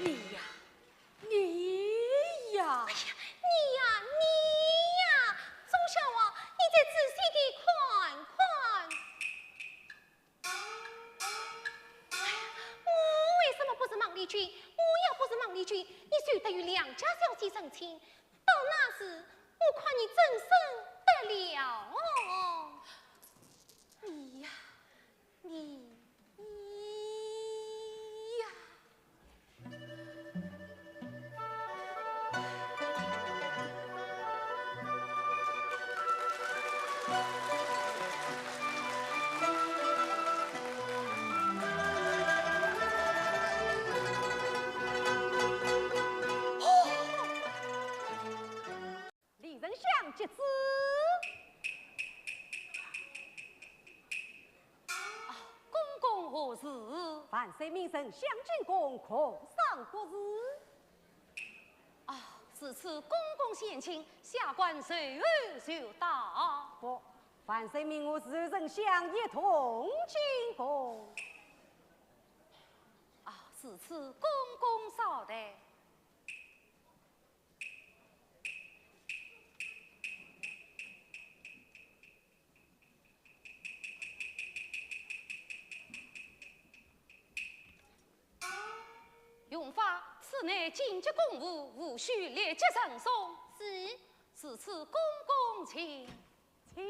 你呀， 你呀！哎呀，你呀，你呀！钟孝王，你再仔细地看看。哎呀，我为什么不是孟丽君？我要不是孟丽君，你就得与良家小姐成亲。到那时，我看你怎生得了？你呀， 你呀！令人想及之。啊，公公何事？万岁命臣向进宫共商国事。啊，如此公公先请，下官随后就到。不，万岁命我侍卫丞相一同进宫。啊，如此公公稍待。内紧急公务，务须立即呈送。是。如此，公公请。请。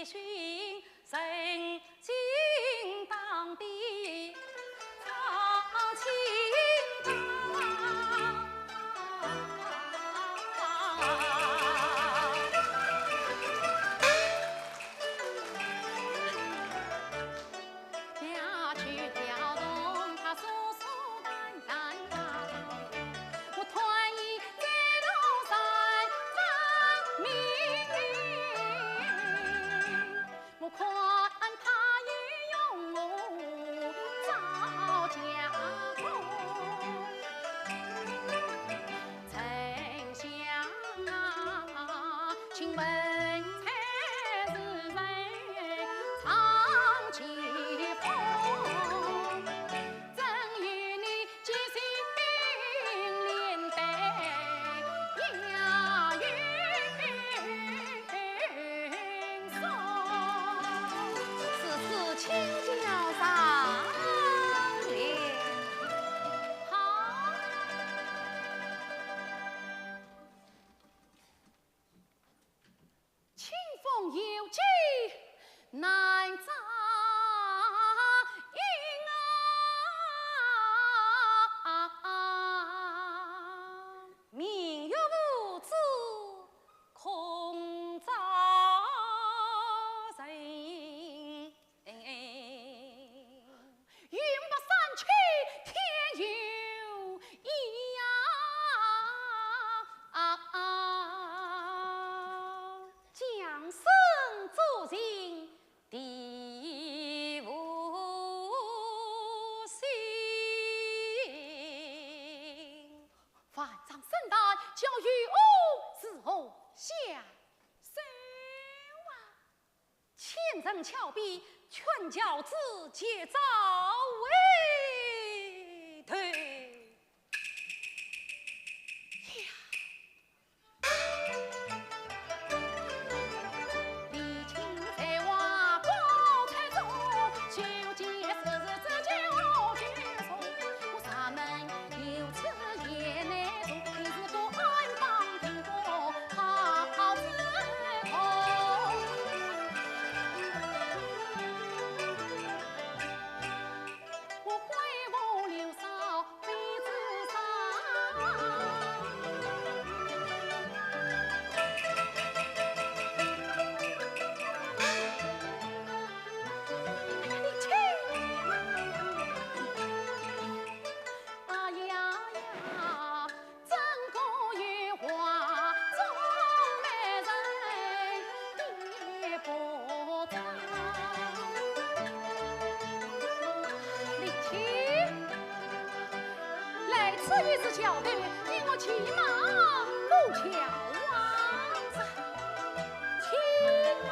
是，是，请教上联。好。 清风有计难掌影啊，明月无主空照人。 云白山青天有意呀，啊，啊，江声足尽地无心。万丈深潭，叫与我如何下手啊？ 千层峭壁，劝教子结招为对。呀！林青，来此一次桥头，你我骑马过桥啊！骑马。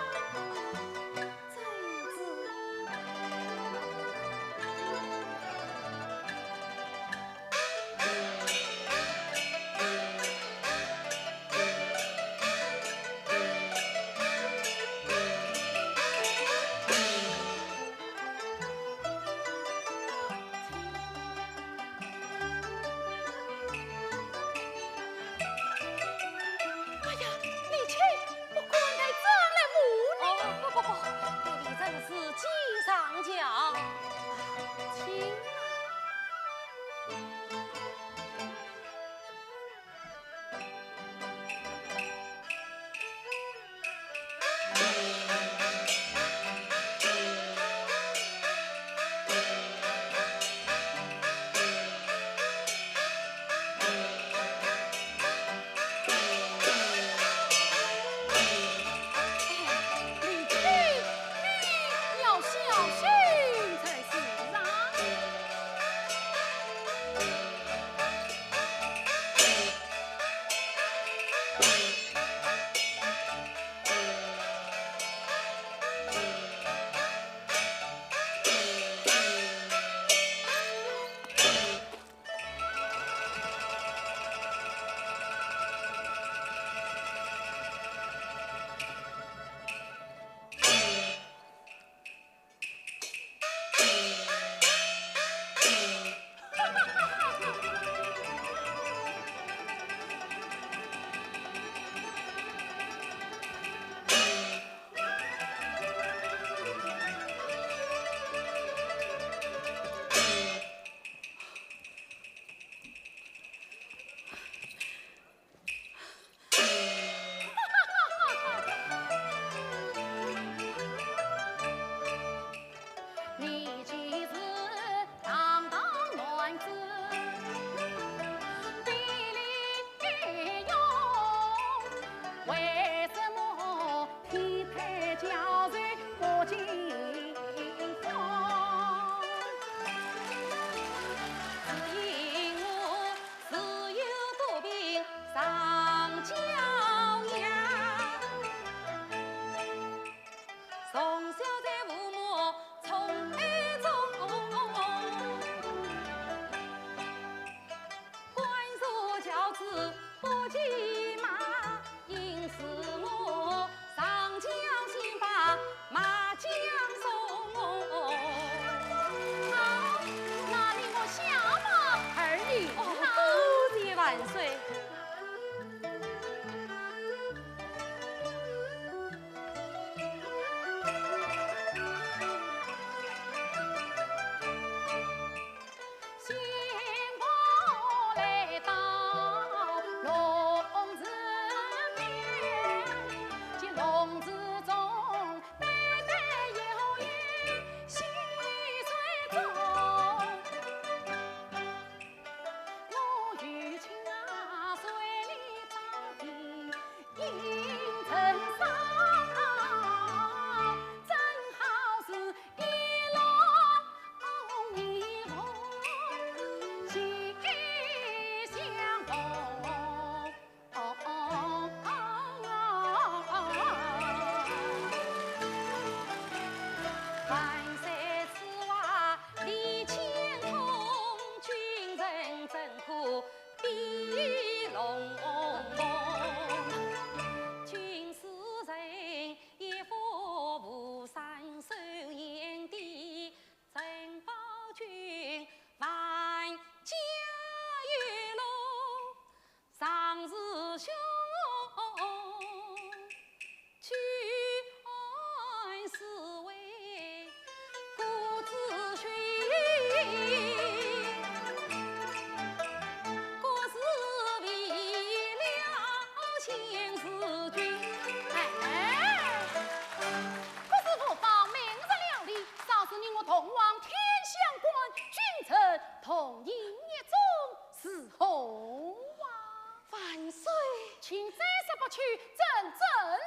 真正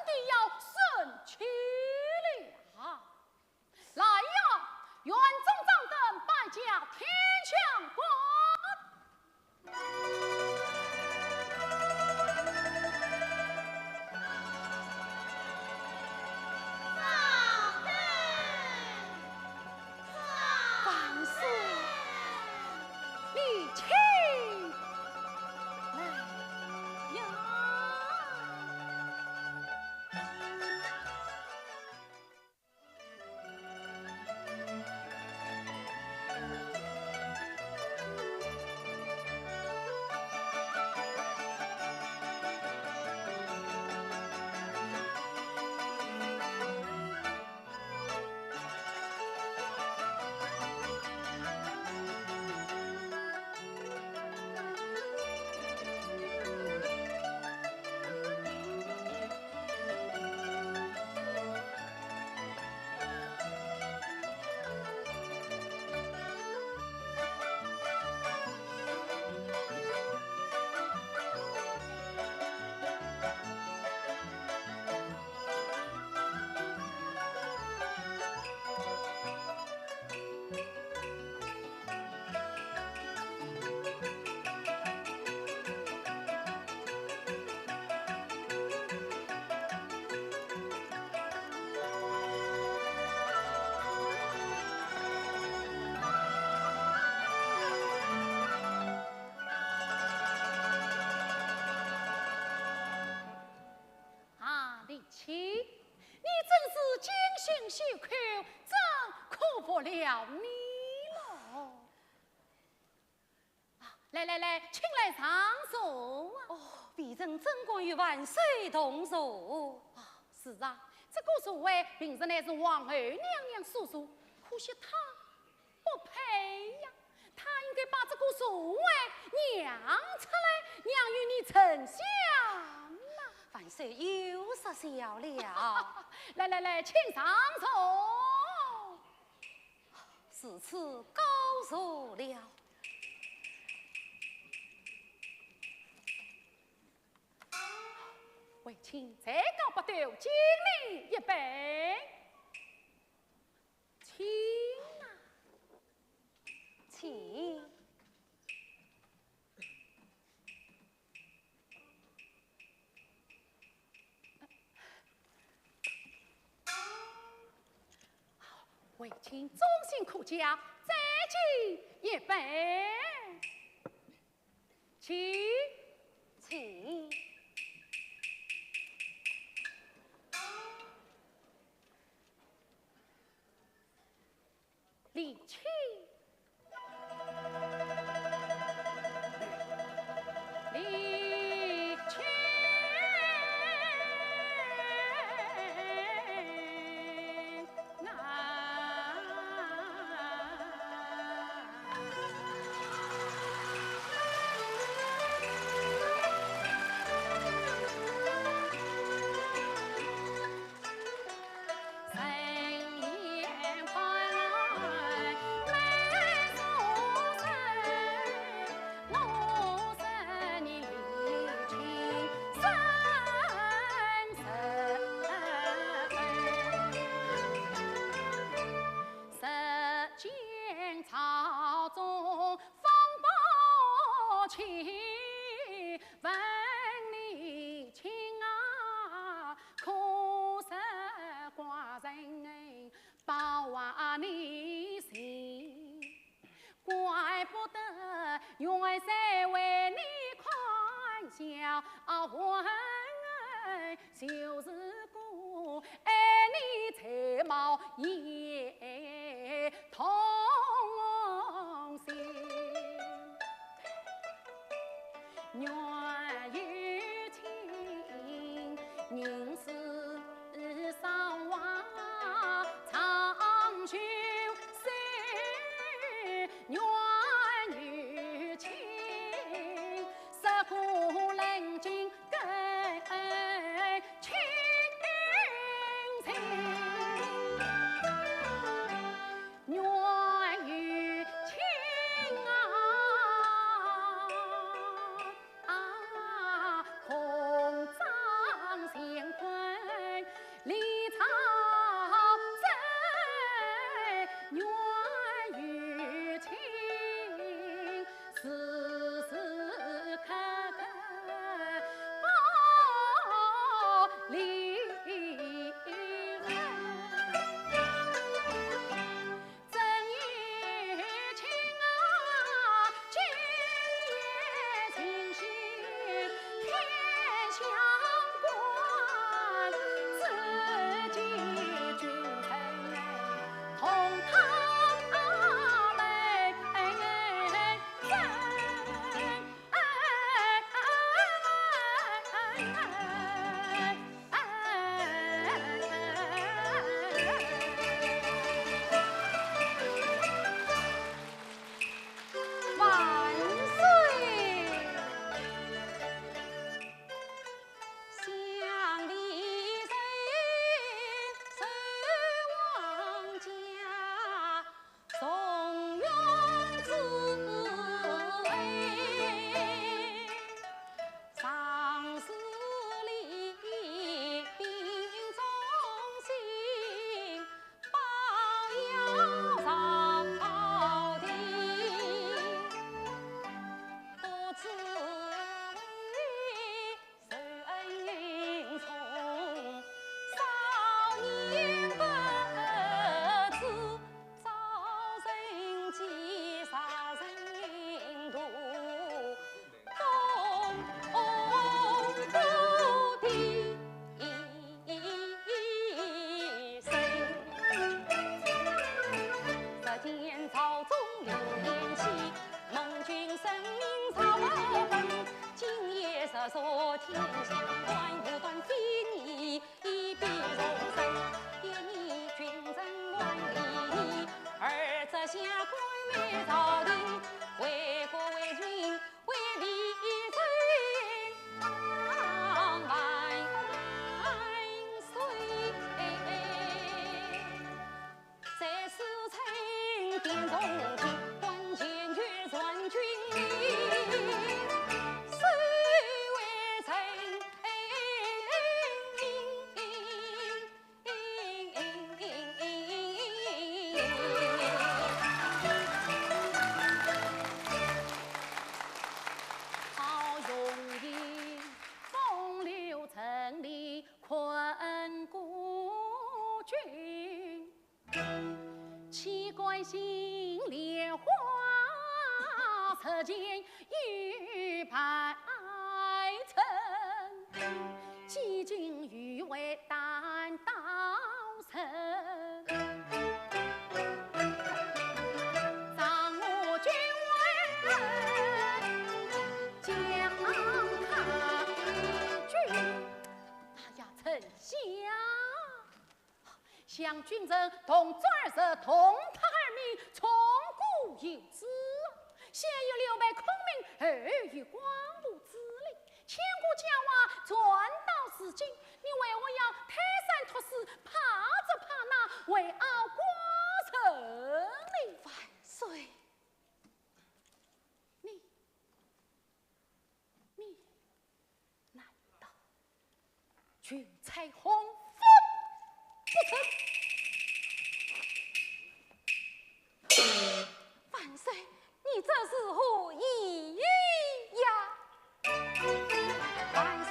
的要生气了。来呀，园中掌灯，摆驾天香馆。万岁，你请来呀。 啊，李清，你真是精心细看，真可服了你喽。啊，来来来，请来上坐啊。哦，微臣怎敢与万岁同坐？啊，是啊，这个座位平日乃是皇后娘娘所坐，可惜她 不配呀，她应该把这个座位让出来，让与你丞相呐。万岁又说笑了。来来来，请上坐。如此告坐了。为卿才高八斗，敬你一杯。 请啊。请。为卿忠心可嘉，再敬一杯。 请。请。李清。李清。今夜若说天下乱，无端非你一笔终身。一念君臣乱离，二则下官灭朝廷，为国为君，为立正，万万岁！ 在世称殿中君，关前决传君命，谁为臣命？好容易风流成立困孤军， 岂甘心莲花池前又败阵，几经余威弹刀声。仗我君威将他拒。哎呀，丞相！ 想君臣同桌而食，同榻而眠，从古有之。先有刘备孔明，后有广陵之礼，千古佳话传到如今，你为何要推三托四，怕这怕那，为傲孤臣呢？万岁！你，你，难道 君才honfun不成？万岁，你这是何意呀？万岁，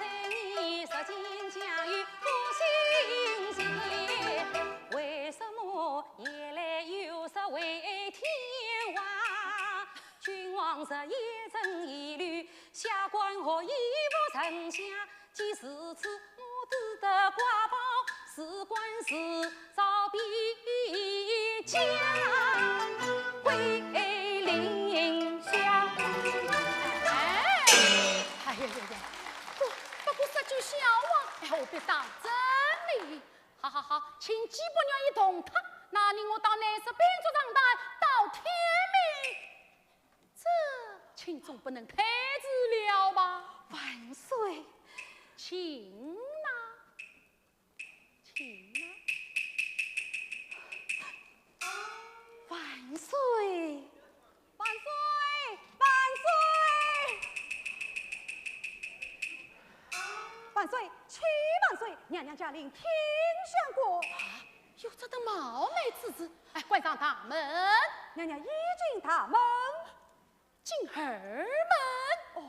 你说今将有何心事？为什么夜来又说回天话？君王日夜正疑虑，下官何以服丞相？ 既如此，我只得挂保，辞官辞朝边疆归临乡。哎，哎呀呀呀，不，不过说句笑话，哎，何必当真呢？好好好，请季伯愿意同榻，那你我到南室边竹长谈，到天明。 这情总不能推迟了吧？万岁！请呐，请呐。万岁！万岁！万岁！万岁！万岁！请万岁！娘娘驾临，听相国。啊，有这等冒昧之事？哎，关上大门。娘娘已进大门。 进二门。哦，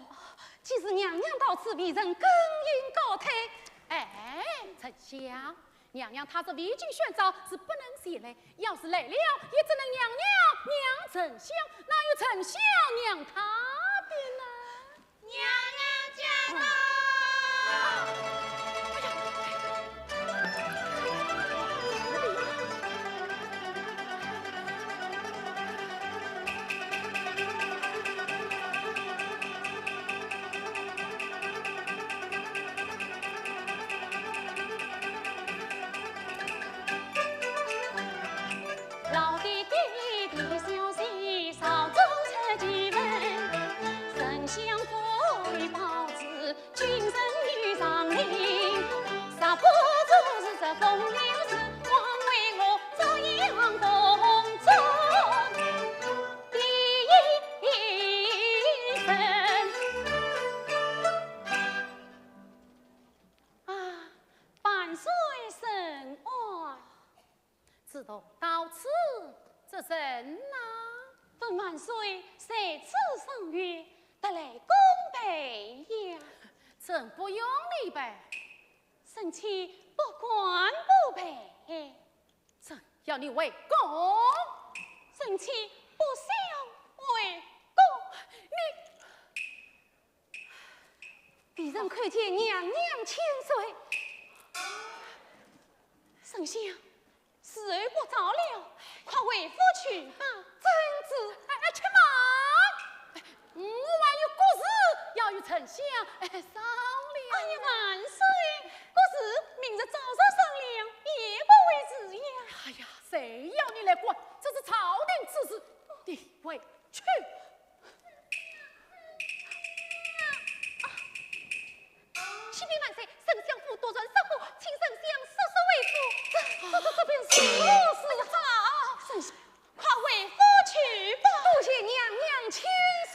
既是娘娘到此，微臣更应告退。哎，丞相，娘娘她是未经宣召，是不能前来。要是来了，也只能娘娘让丞相，哪有丞相让她的呢？娘娘驾到！哎呀！ 老爹爹的消息早早出去问，丞相回报子，君臣女上令，若不做是这风流事，枉为我朝阳公主的一生。啊，万岁圣安。 自从到此，这人呐，问万岁在此赏月，特来恭陪呀。朕不用你陪。臣妾不敢不陪。朕要你回宫。臣妾不想回宫。你 微臣叩见娘娘千岁。丞相，时候不早了，快回府去吧。遵旨。哎，哎，且慢！我还有国相商量。哎呀，万岁，可是明日早上商量，也不为迟呀。哎呀，谁要你来管？这是朝廷之事，你回去。启禀万岁，丞相府突然失火，请丞相速速回府。这、这、这、这便如何是好？丞相，快回府去吧。多谢娘娘千岁。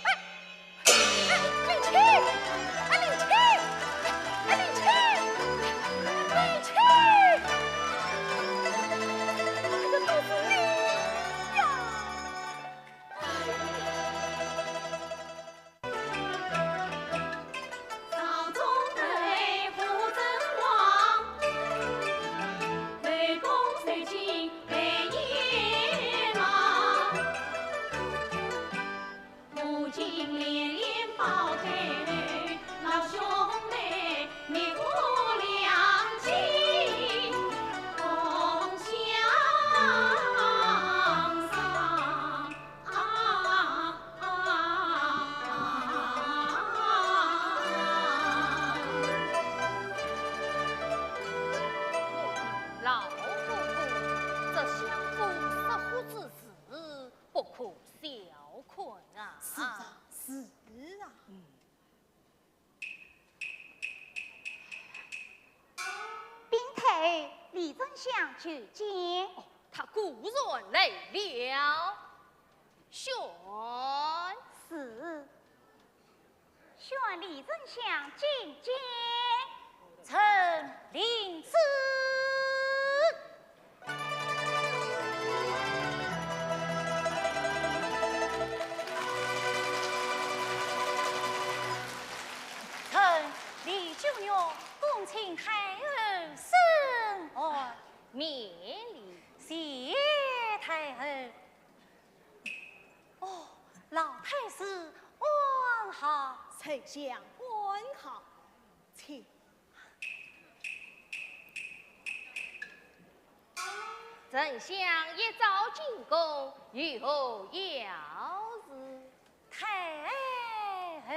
哎，哎，林青，哎，林青，哎，林青，林青，这都是你呀！ 朝中对付争王，对公谁敬谁也忙。母亲连连抱头，老兄妹，你可谅解，同相伤。 老夫妇，这相府失火之事，不可小看啊。是啊，是啊。嗯。禀太后，李丞相求见。哦，他果然来了。宣。是。 宣李丞相觐见。臣领旨。臣李秀玉恭请太后升安。免礼。谢太后。 哦，老太师安好。丞相安好，请。丞相一早进宫，有何要事？太后。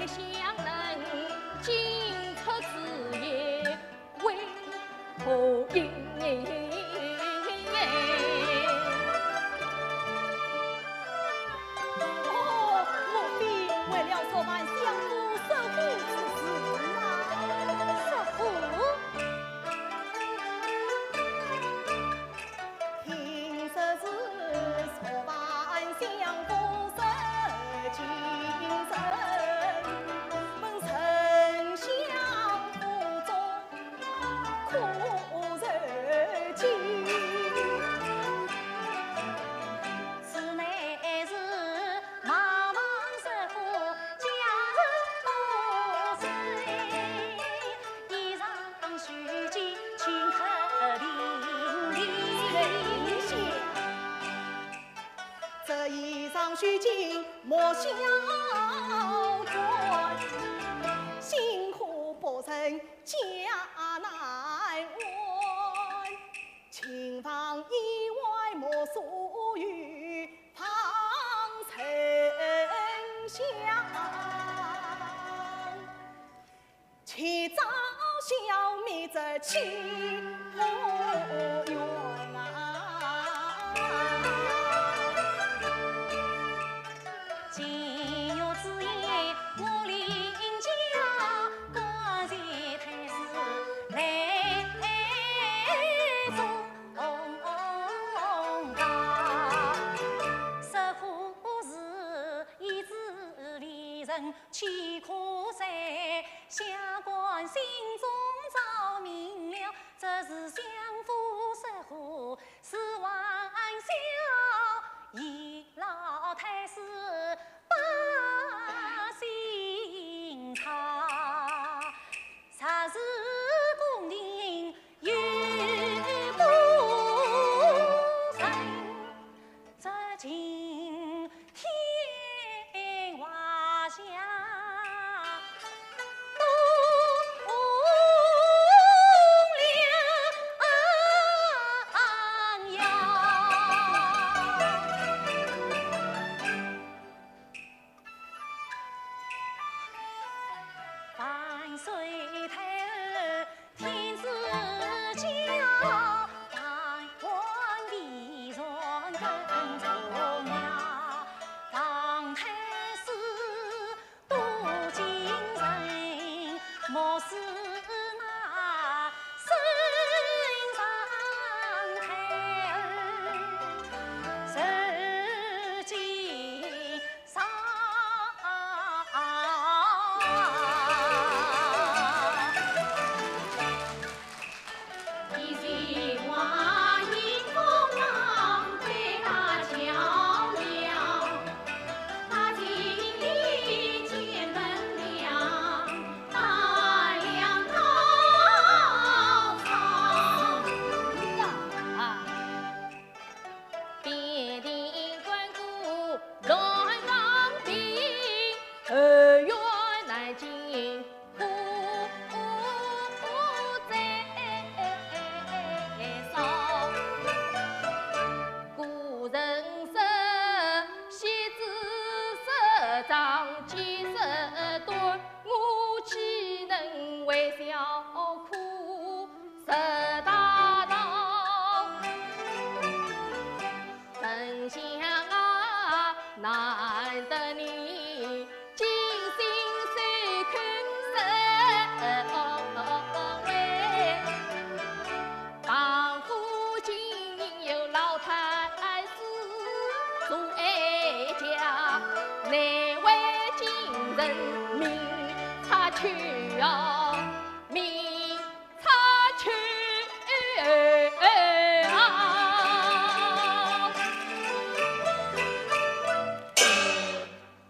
相认，今出此言为何因？哦，莫非为了索盘相府失火之事吗？失火？ 听说是昨晚相府失金人，问丞相府中可曾见？此乃是 茫茫失火家人不知，衣裳须尽顷刻零零。这衣裳须尽莫相怨，新火不成家难安。 请放衣外莫疏雨，放丞相，且招小民这欺负冤啊。今日之言，我领教，官人太师来中。 失火事已知里人，岂可再下官心中着迷了。这是相府失火，是还小，倚老太师把心察。 若是公定有不成，这惊天华下动了阳。 万岁太后天子驾，万万必然更重要。王太师多精神，莫使那圣上太后受惊。 上。边庭关谷乱狼兵，后院难进，苦哉少。古人说，须知日长几日短，我岂能为小苦 十大道。丞相啊，难得你尽心受苦受罪，旁户今有老太师做哀家，难为今人命差去啊，命 差去啊！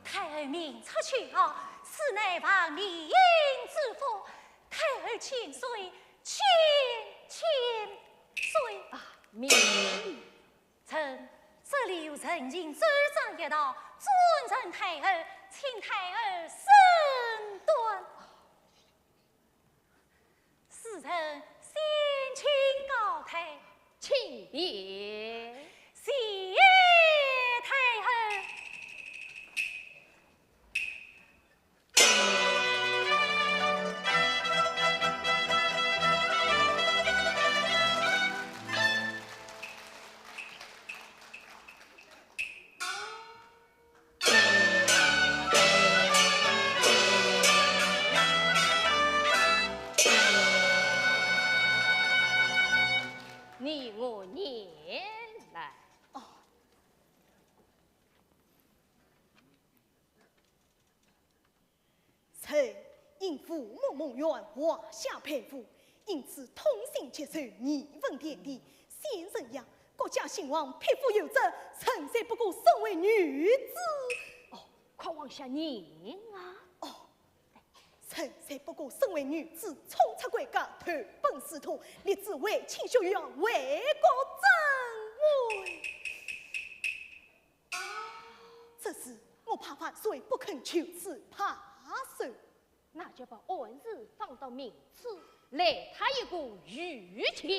太后命差去啊，此乃王理应之福，太后千岁，千千岁。啊，免礼。臣这里有陈情奏章一道，转呈太后，请太后审断。 使臣先请告退。请便。谢太后。父母蒙冤，华夏被俘，因此痛心疾首，义愤填膺。先生呀，国家兴亡，匹夫有责，臣才不过身为女子。哦，快往下念啊！哦，臣才不过身为女子，冲出国家，投奔仕途，立志为清修养，为国争位。这事我怕万岁不肯，就此罢手。 那就把案子放到明次，来他一个御前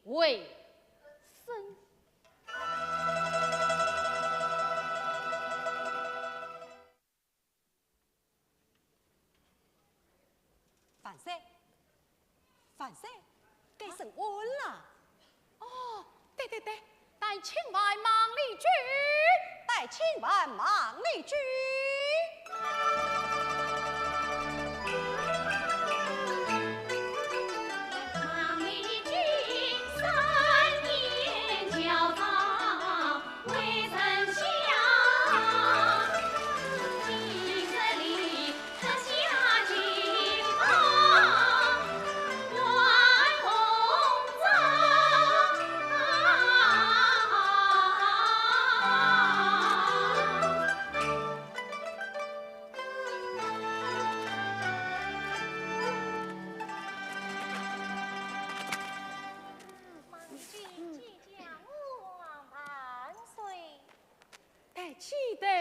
回审。万岁，万岁，该审案了。 哦，对对对，带请万岁。带请万岁。抬起头来。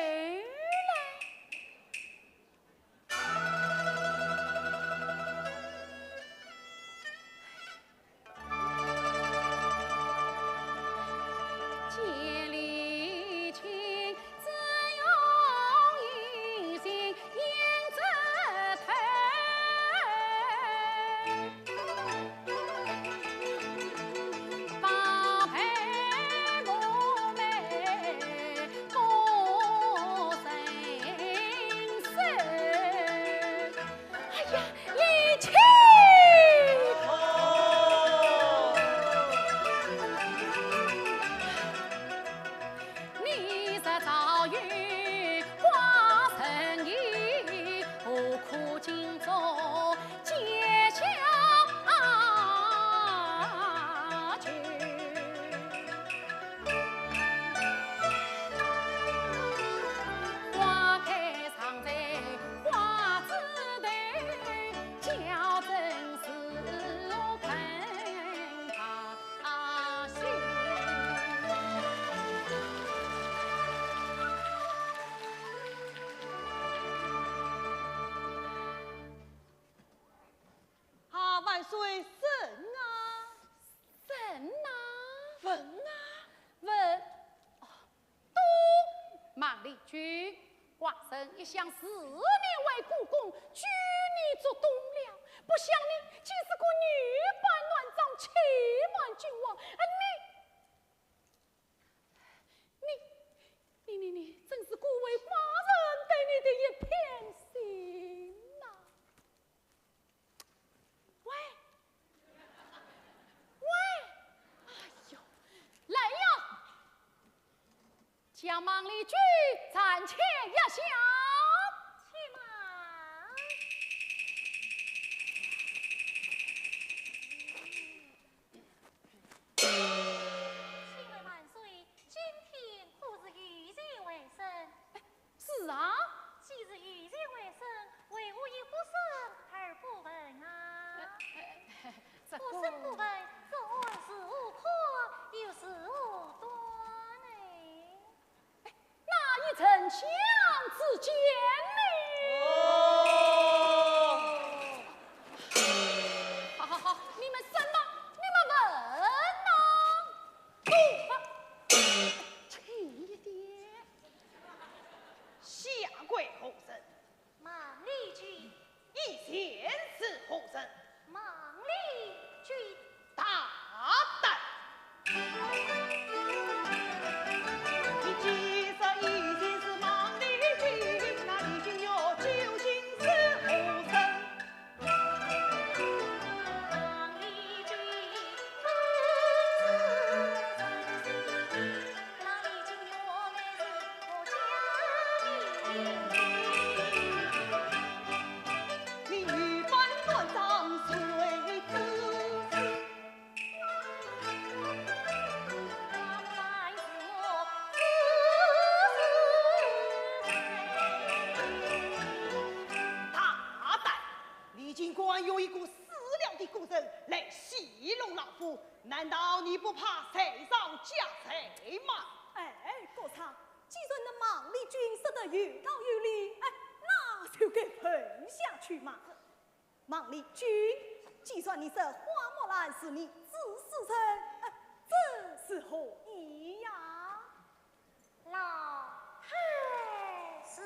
哎呀，贤婿！你若早有寡人意，何苦今朝结下仇？ 花开常在花枝头，娇嗔是何困他心。啊，万岁，审啊！审啊！问啊！问！哦， 都孟丽君，寡人一向视你为孤弓，举你作东梁，不想你竟是个女扮男装，欺瞒君王，啊，你，你，你，你，你，真是辜负寡人对你的一片心呐！ 喂，喂，哎呦，来呀！将孟丽君暂且押下。且慢。 请问万岁，今天可是御前会审？是啊。既是御前会审，为何又不审而不问啊？呃，呃，这个，不审不问，这案如何破，又如何断呢？ 那依丞相之见呢？哦。好，好，好，你们审吧，你们问呐。啊，轻一点。下跪何人？ 孟丽君。以前是何人？孟丽君。大胆！你既说以前是孟丽君，那丽君哟，究竟是何人？ 你女扮难道你不怕罪上加罪吗？哎，国丈，既然那孟丽君说得有道有理，哎，那就该问下去嘛。孟丽君，既然你说花木兰是你指使人，哎，这是何意呀？ 老太师。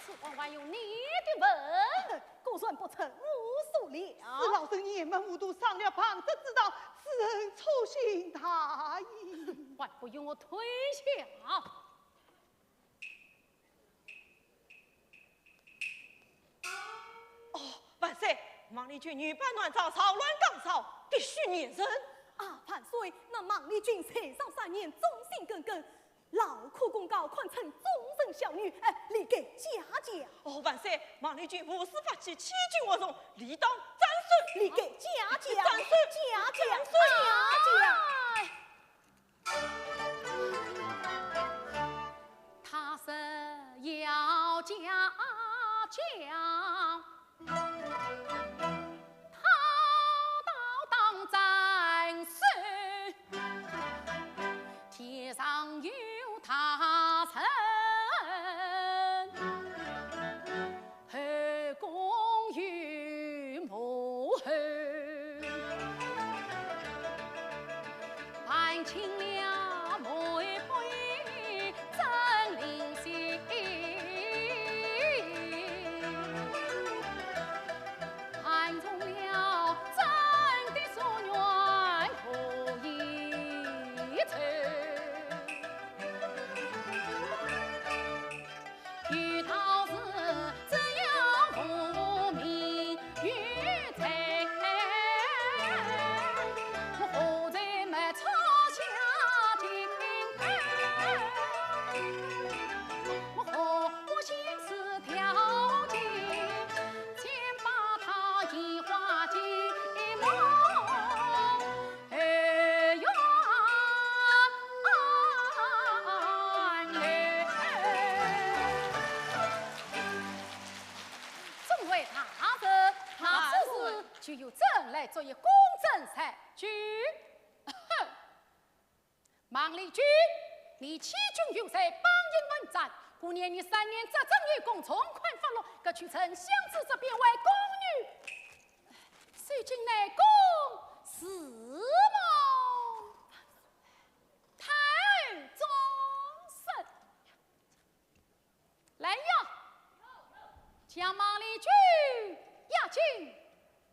此话还用你的问？果然不成，无所料。是老身年迈糊涂，上了旁者之当，只恨粗心大意。还不与我退下！ 哦，万岁！孟丽君女扮男装，扰乱纲常，必须严惩。啊，万岁，那孟丽君罪上三年，忠心耿耿，劳苦功高，堪称忠臣孝女，哎，理该嘉奖。哦，万岁！孟丽君无事发起欺君惑众，理当斩首。理该嘉奖，斩首，嘉奖，斩首。嘉奖。哎， 他是要嘉奖，他倒当斩首，天上有大神，后宫有母后。 办清了媒妁真灵犀，看中了真的夙愿何以酬？ 有道是只要无名有罪，我何罪没错下定罪？我何不先死条条，先把他移花接木？ 哎呀，哎。众位大人，那此事就由朕来作一公正裁决。哼！孟丽君，你欺君有罪，榜引文章，故念你三年执政有功，从宽发落，革去丞相之职，变为宫女，受尽内宫侍奉。 太宗圣。来呀，将孟丽君押进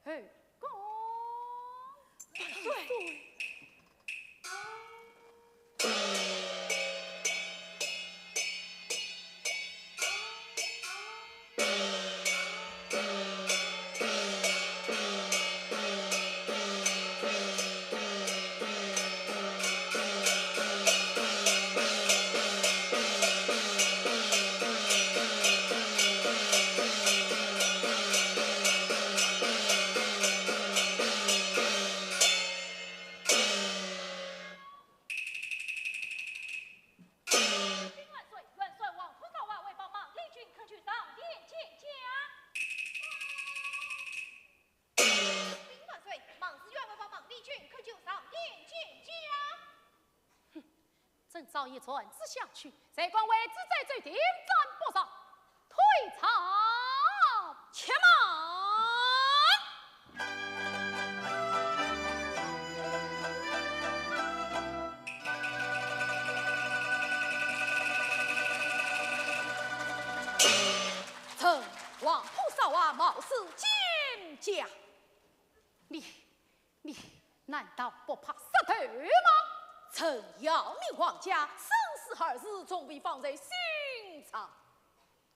后宫。万岁！照一传旨下去，谁敢违旨，再奏定斩不饶。退朝！且慢！臣王婆少华，冒死进驾。你 你难道不怕杀头吗？臣要命皇家，生死二字总比放在心上。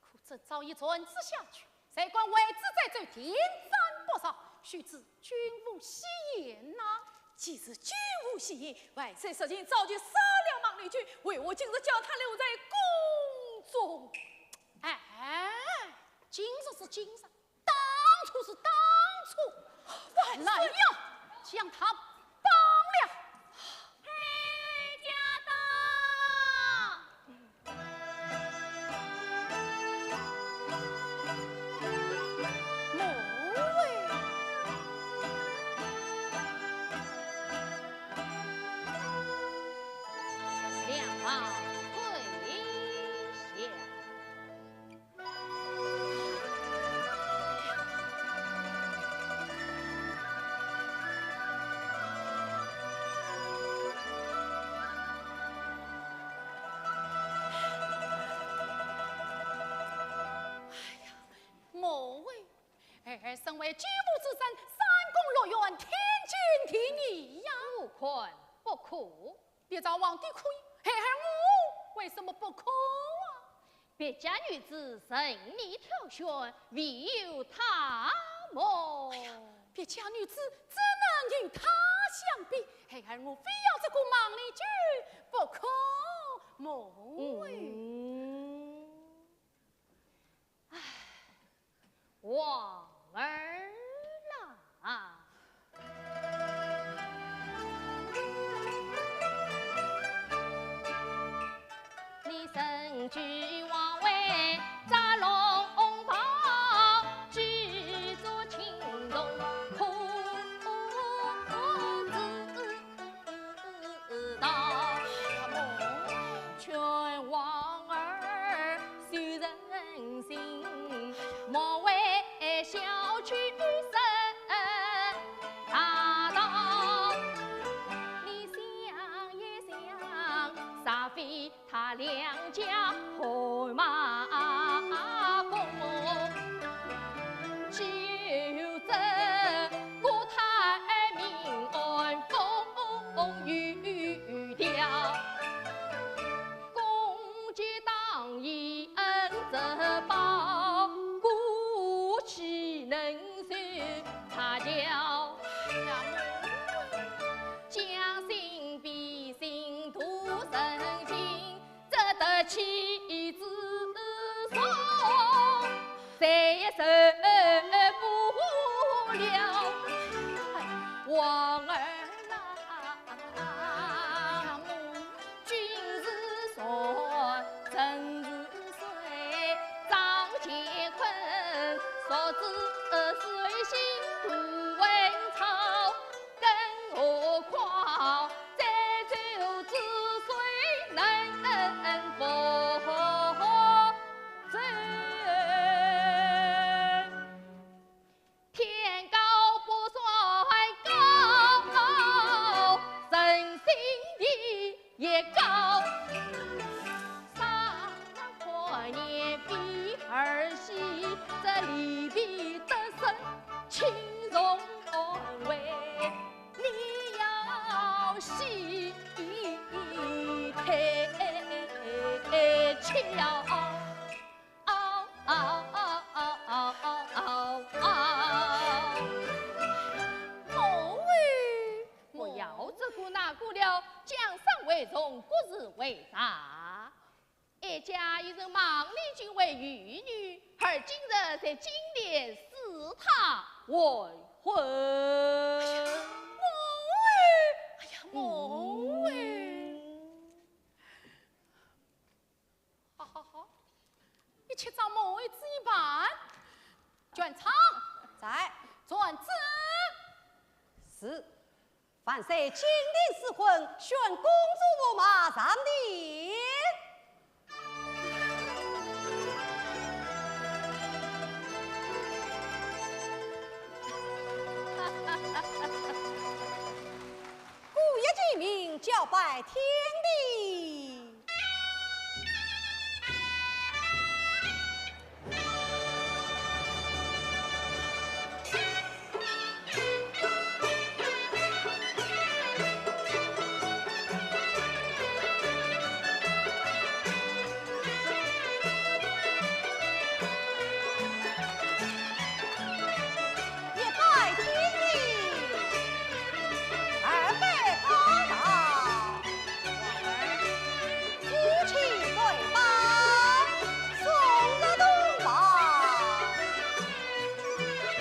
可朕早已传旨下去，谁敢违旨，再奏定斩不饶。须知君无戏言呐。既是君无戏言，万岁实情早就杀了孟丽君，为何今日叫她留在宫中？哎，今日是今日， 当初是当初，万岁！来呀，将她绑了。哀家到。母后。两旁跪下。 哎呀，母后，儿身为举母之身，三宫六院，天经地义呀。不可，不可。 别朝皇帝可以，孩儿我为什么不可啊？别家女子任你挑选，唯有她么？哎呀，别家女子怎能与她相比？孩儿我非要这个孟丽君不可么？嗯。 唉，皇儿啊，你身居皇位，扎龙袍，举足轻重可知道。劝皇儿 修人心，莫为小屈身大道。你想一想，煞费他两家汗马功。只有这国泰民安风雨调。 公家当以恩泽报，孤岂能受差教？将心比心度人情，这得妻子所，谁也受不了。皇儿啊， 君是谁，臣是谁，张乾坤，谁知谁心头文草，更何况再走之谁能否走？ 天高不算高，人心地也高。商量宽严比儿戏，这利弊得失轻重安慰，你要细推敲。 嗷嗷嗷嗷嗷嗷嗷！母后，不要这个那个了，讲上为重，国事为大。哀家已认孟丽君为玉女，而今日在金殿赐她完婚。哎呀，母后，哎呀，母后。嗯。 好好好，一切照母后旨意办。卷昌。在。传旨。是。万岁金庭赐婚，宣公主驸马上殿。姑爷请命，交拜天地。 一拜天地，二拜高堂，夫妻对拜，送入洞房。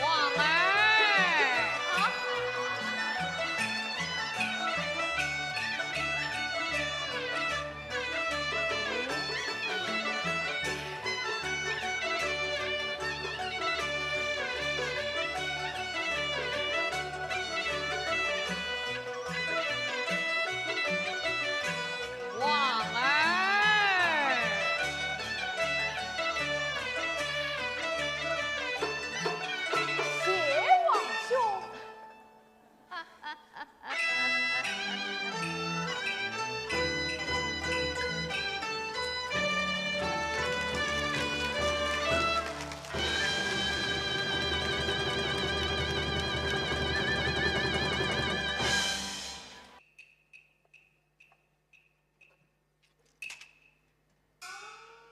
王儿。啊。王儿。谢王兄。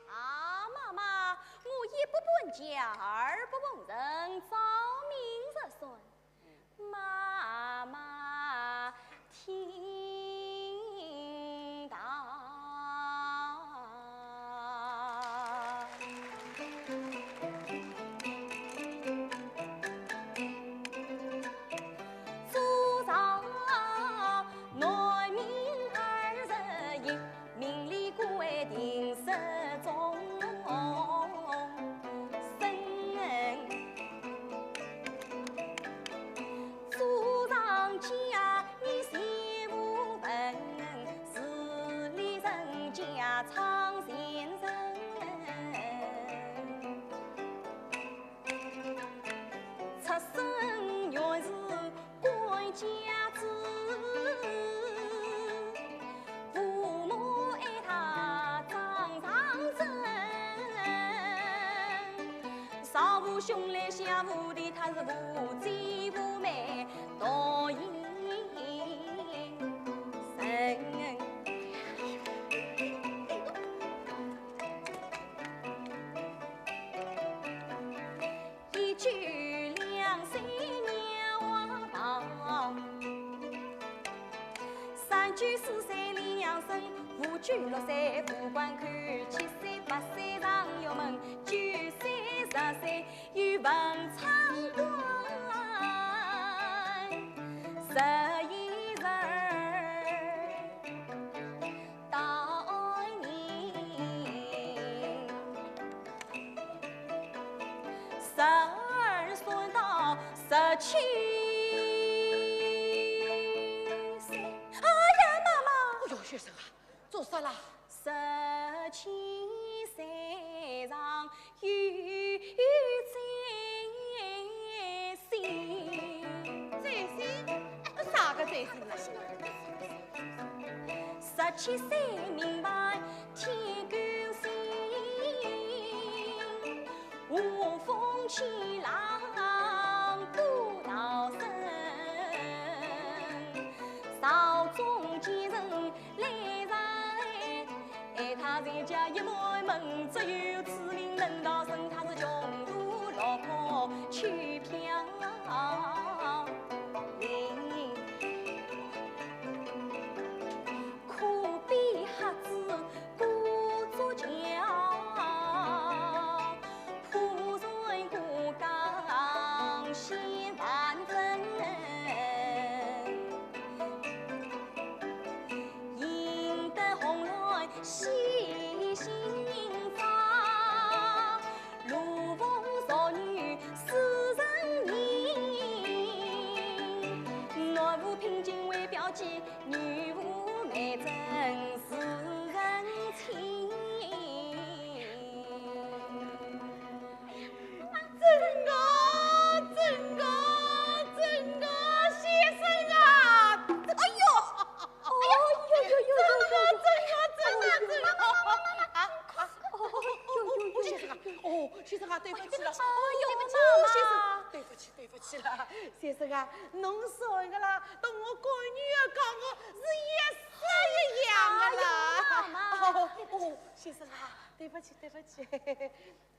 啊，妈妈，我一不搬家，二不奉人，照明日算。妈妈听到。 祖上男命二十一，命里规定十种生。祖上家命谁无份，是里人家唱前人。 出身原是官家子，父母爱他掌上身。上无兄来下无弟，他是无姐无妹，独一人。 一九两岁娘亡，三九四岁李娘生，五九六岁武官扣，七岁八岁上学门，九岁十岁又文昌官，十一十二 到年，十二岁到十七岁。哎呀，妈妈！哎呦，学生啊，做啥啦？十七岁上 有追星。追星？啥个追星啊？十七岁名牌天狗星，无风起浪不逃生，朝中奸臣 来上海，爱他全家一满门，只有此人能逃生，他是穷途落魄去飘零，苦比瞎子过竹桥， 破船过江显万分，赢得红鸾喜心发，先生啊，对不起了。哎呦，哦，先生，妈妈。对不起，对不起了。先生啊，侬说的啦，同我干女儿讲的是一式一样的啦。哎呦，妈妈。哦，哦，先生啊，对不起，对不起。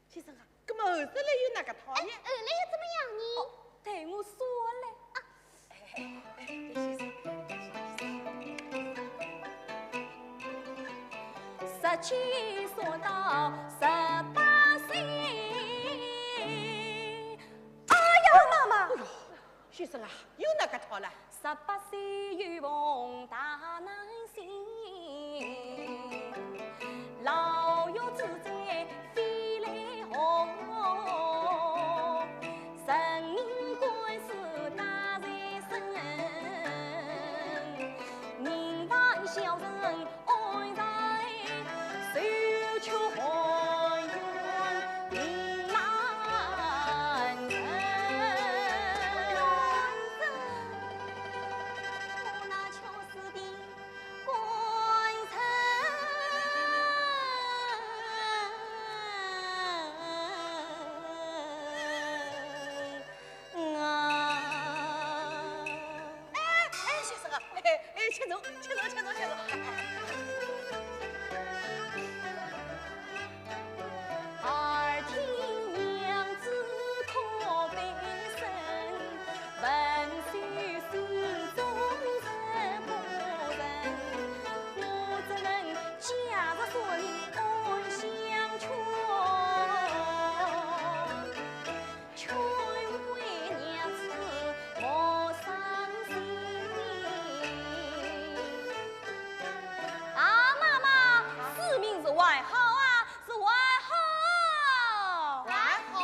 先生啊，那么后头来又哪个讨呢？哎，后来又怎么样呢？哦，待我说来。啊，哎，哎，哎，先生，先生。 十七说到十八岁。哎呀，妈妈！哎呦，先生啊，又哪个讨了？十八岁又逢大难星，牢狱之灾飞来祸，人命官司打在身，民防小人 安在受屈，还愿命难成。我那屈死的官人。 啊。哎，哎，先生啊，哎，哎，请坐，请坐，请坐，请坐。耳听娘子可悲声，闻诉心中人不忍。我只能假日说你安详劝。 劝慰娘子莫伤心。啊，妈妈，失明是还好啊，是还好。还好？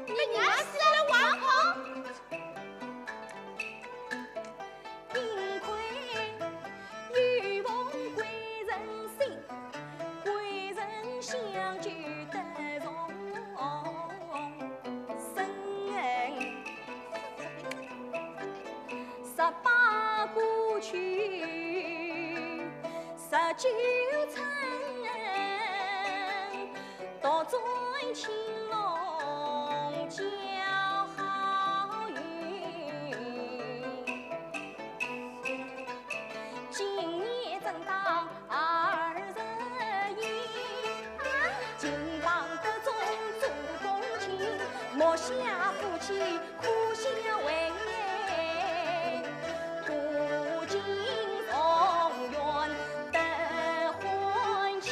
比人死了还好？幸亏有逢贵人心， 贵人相救得重生。十八过去十九春，独尊青龙叫好运。 今年正当二十一，金榜题中做公卿，莫笑夫妻苦相为，不尽状元得欢庆。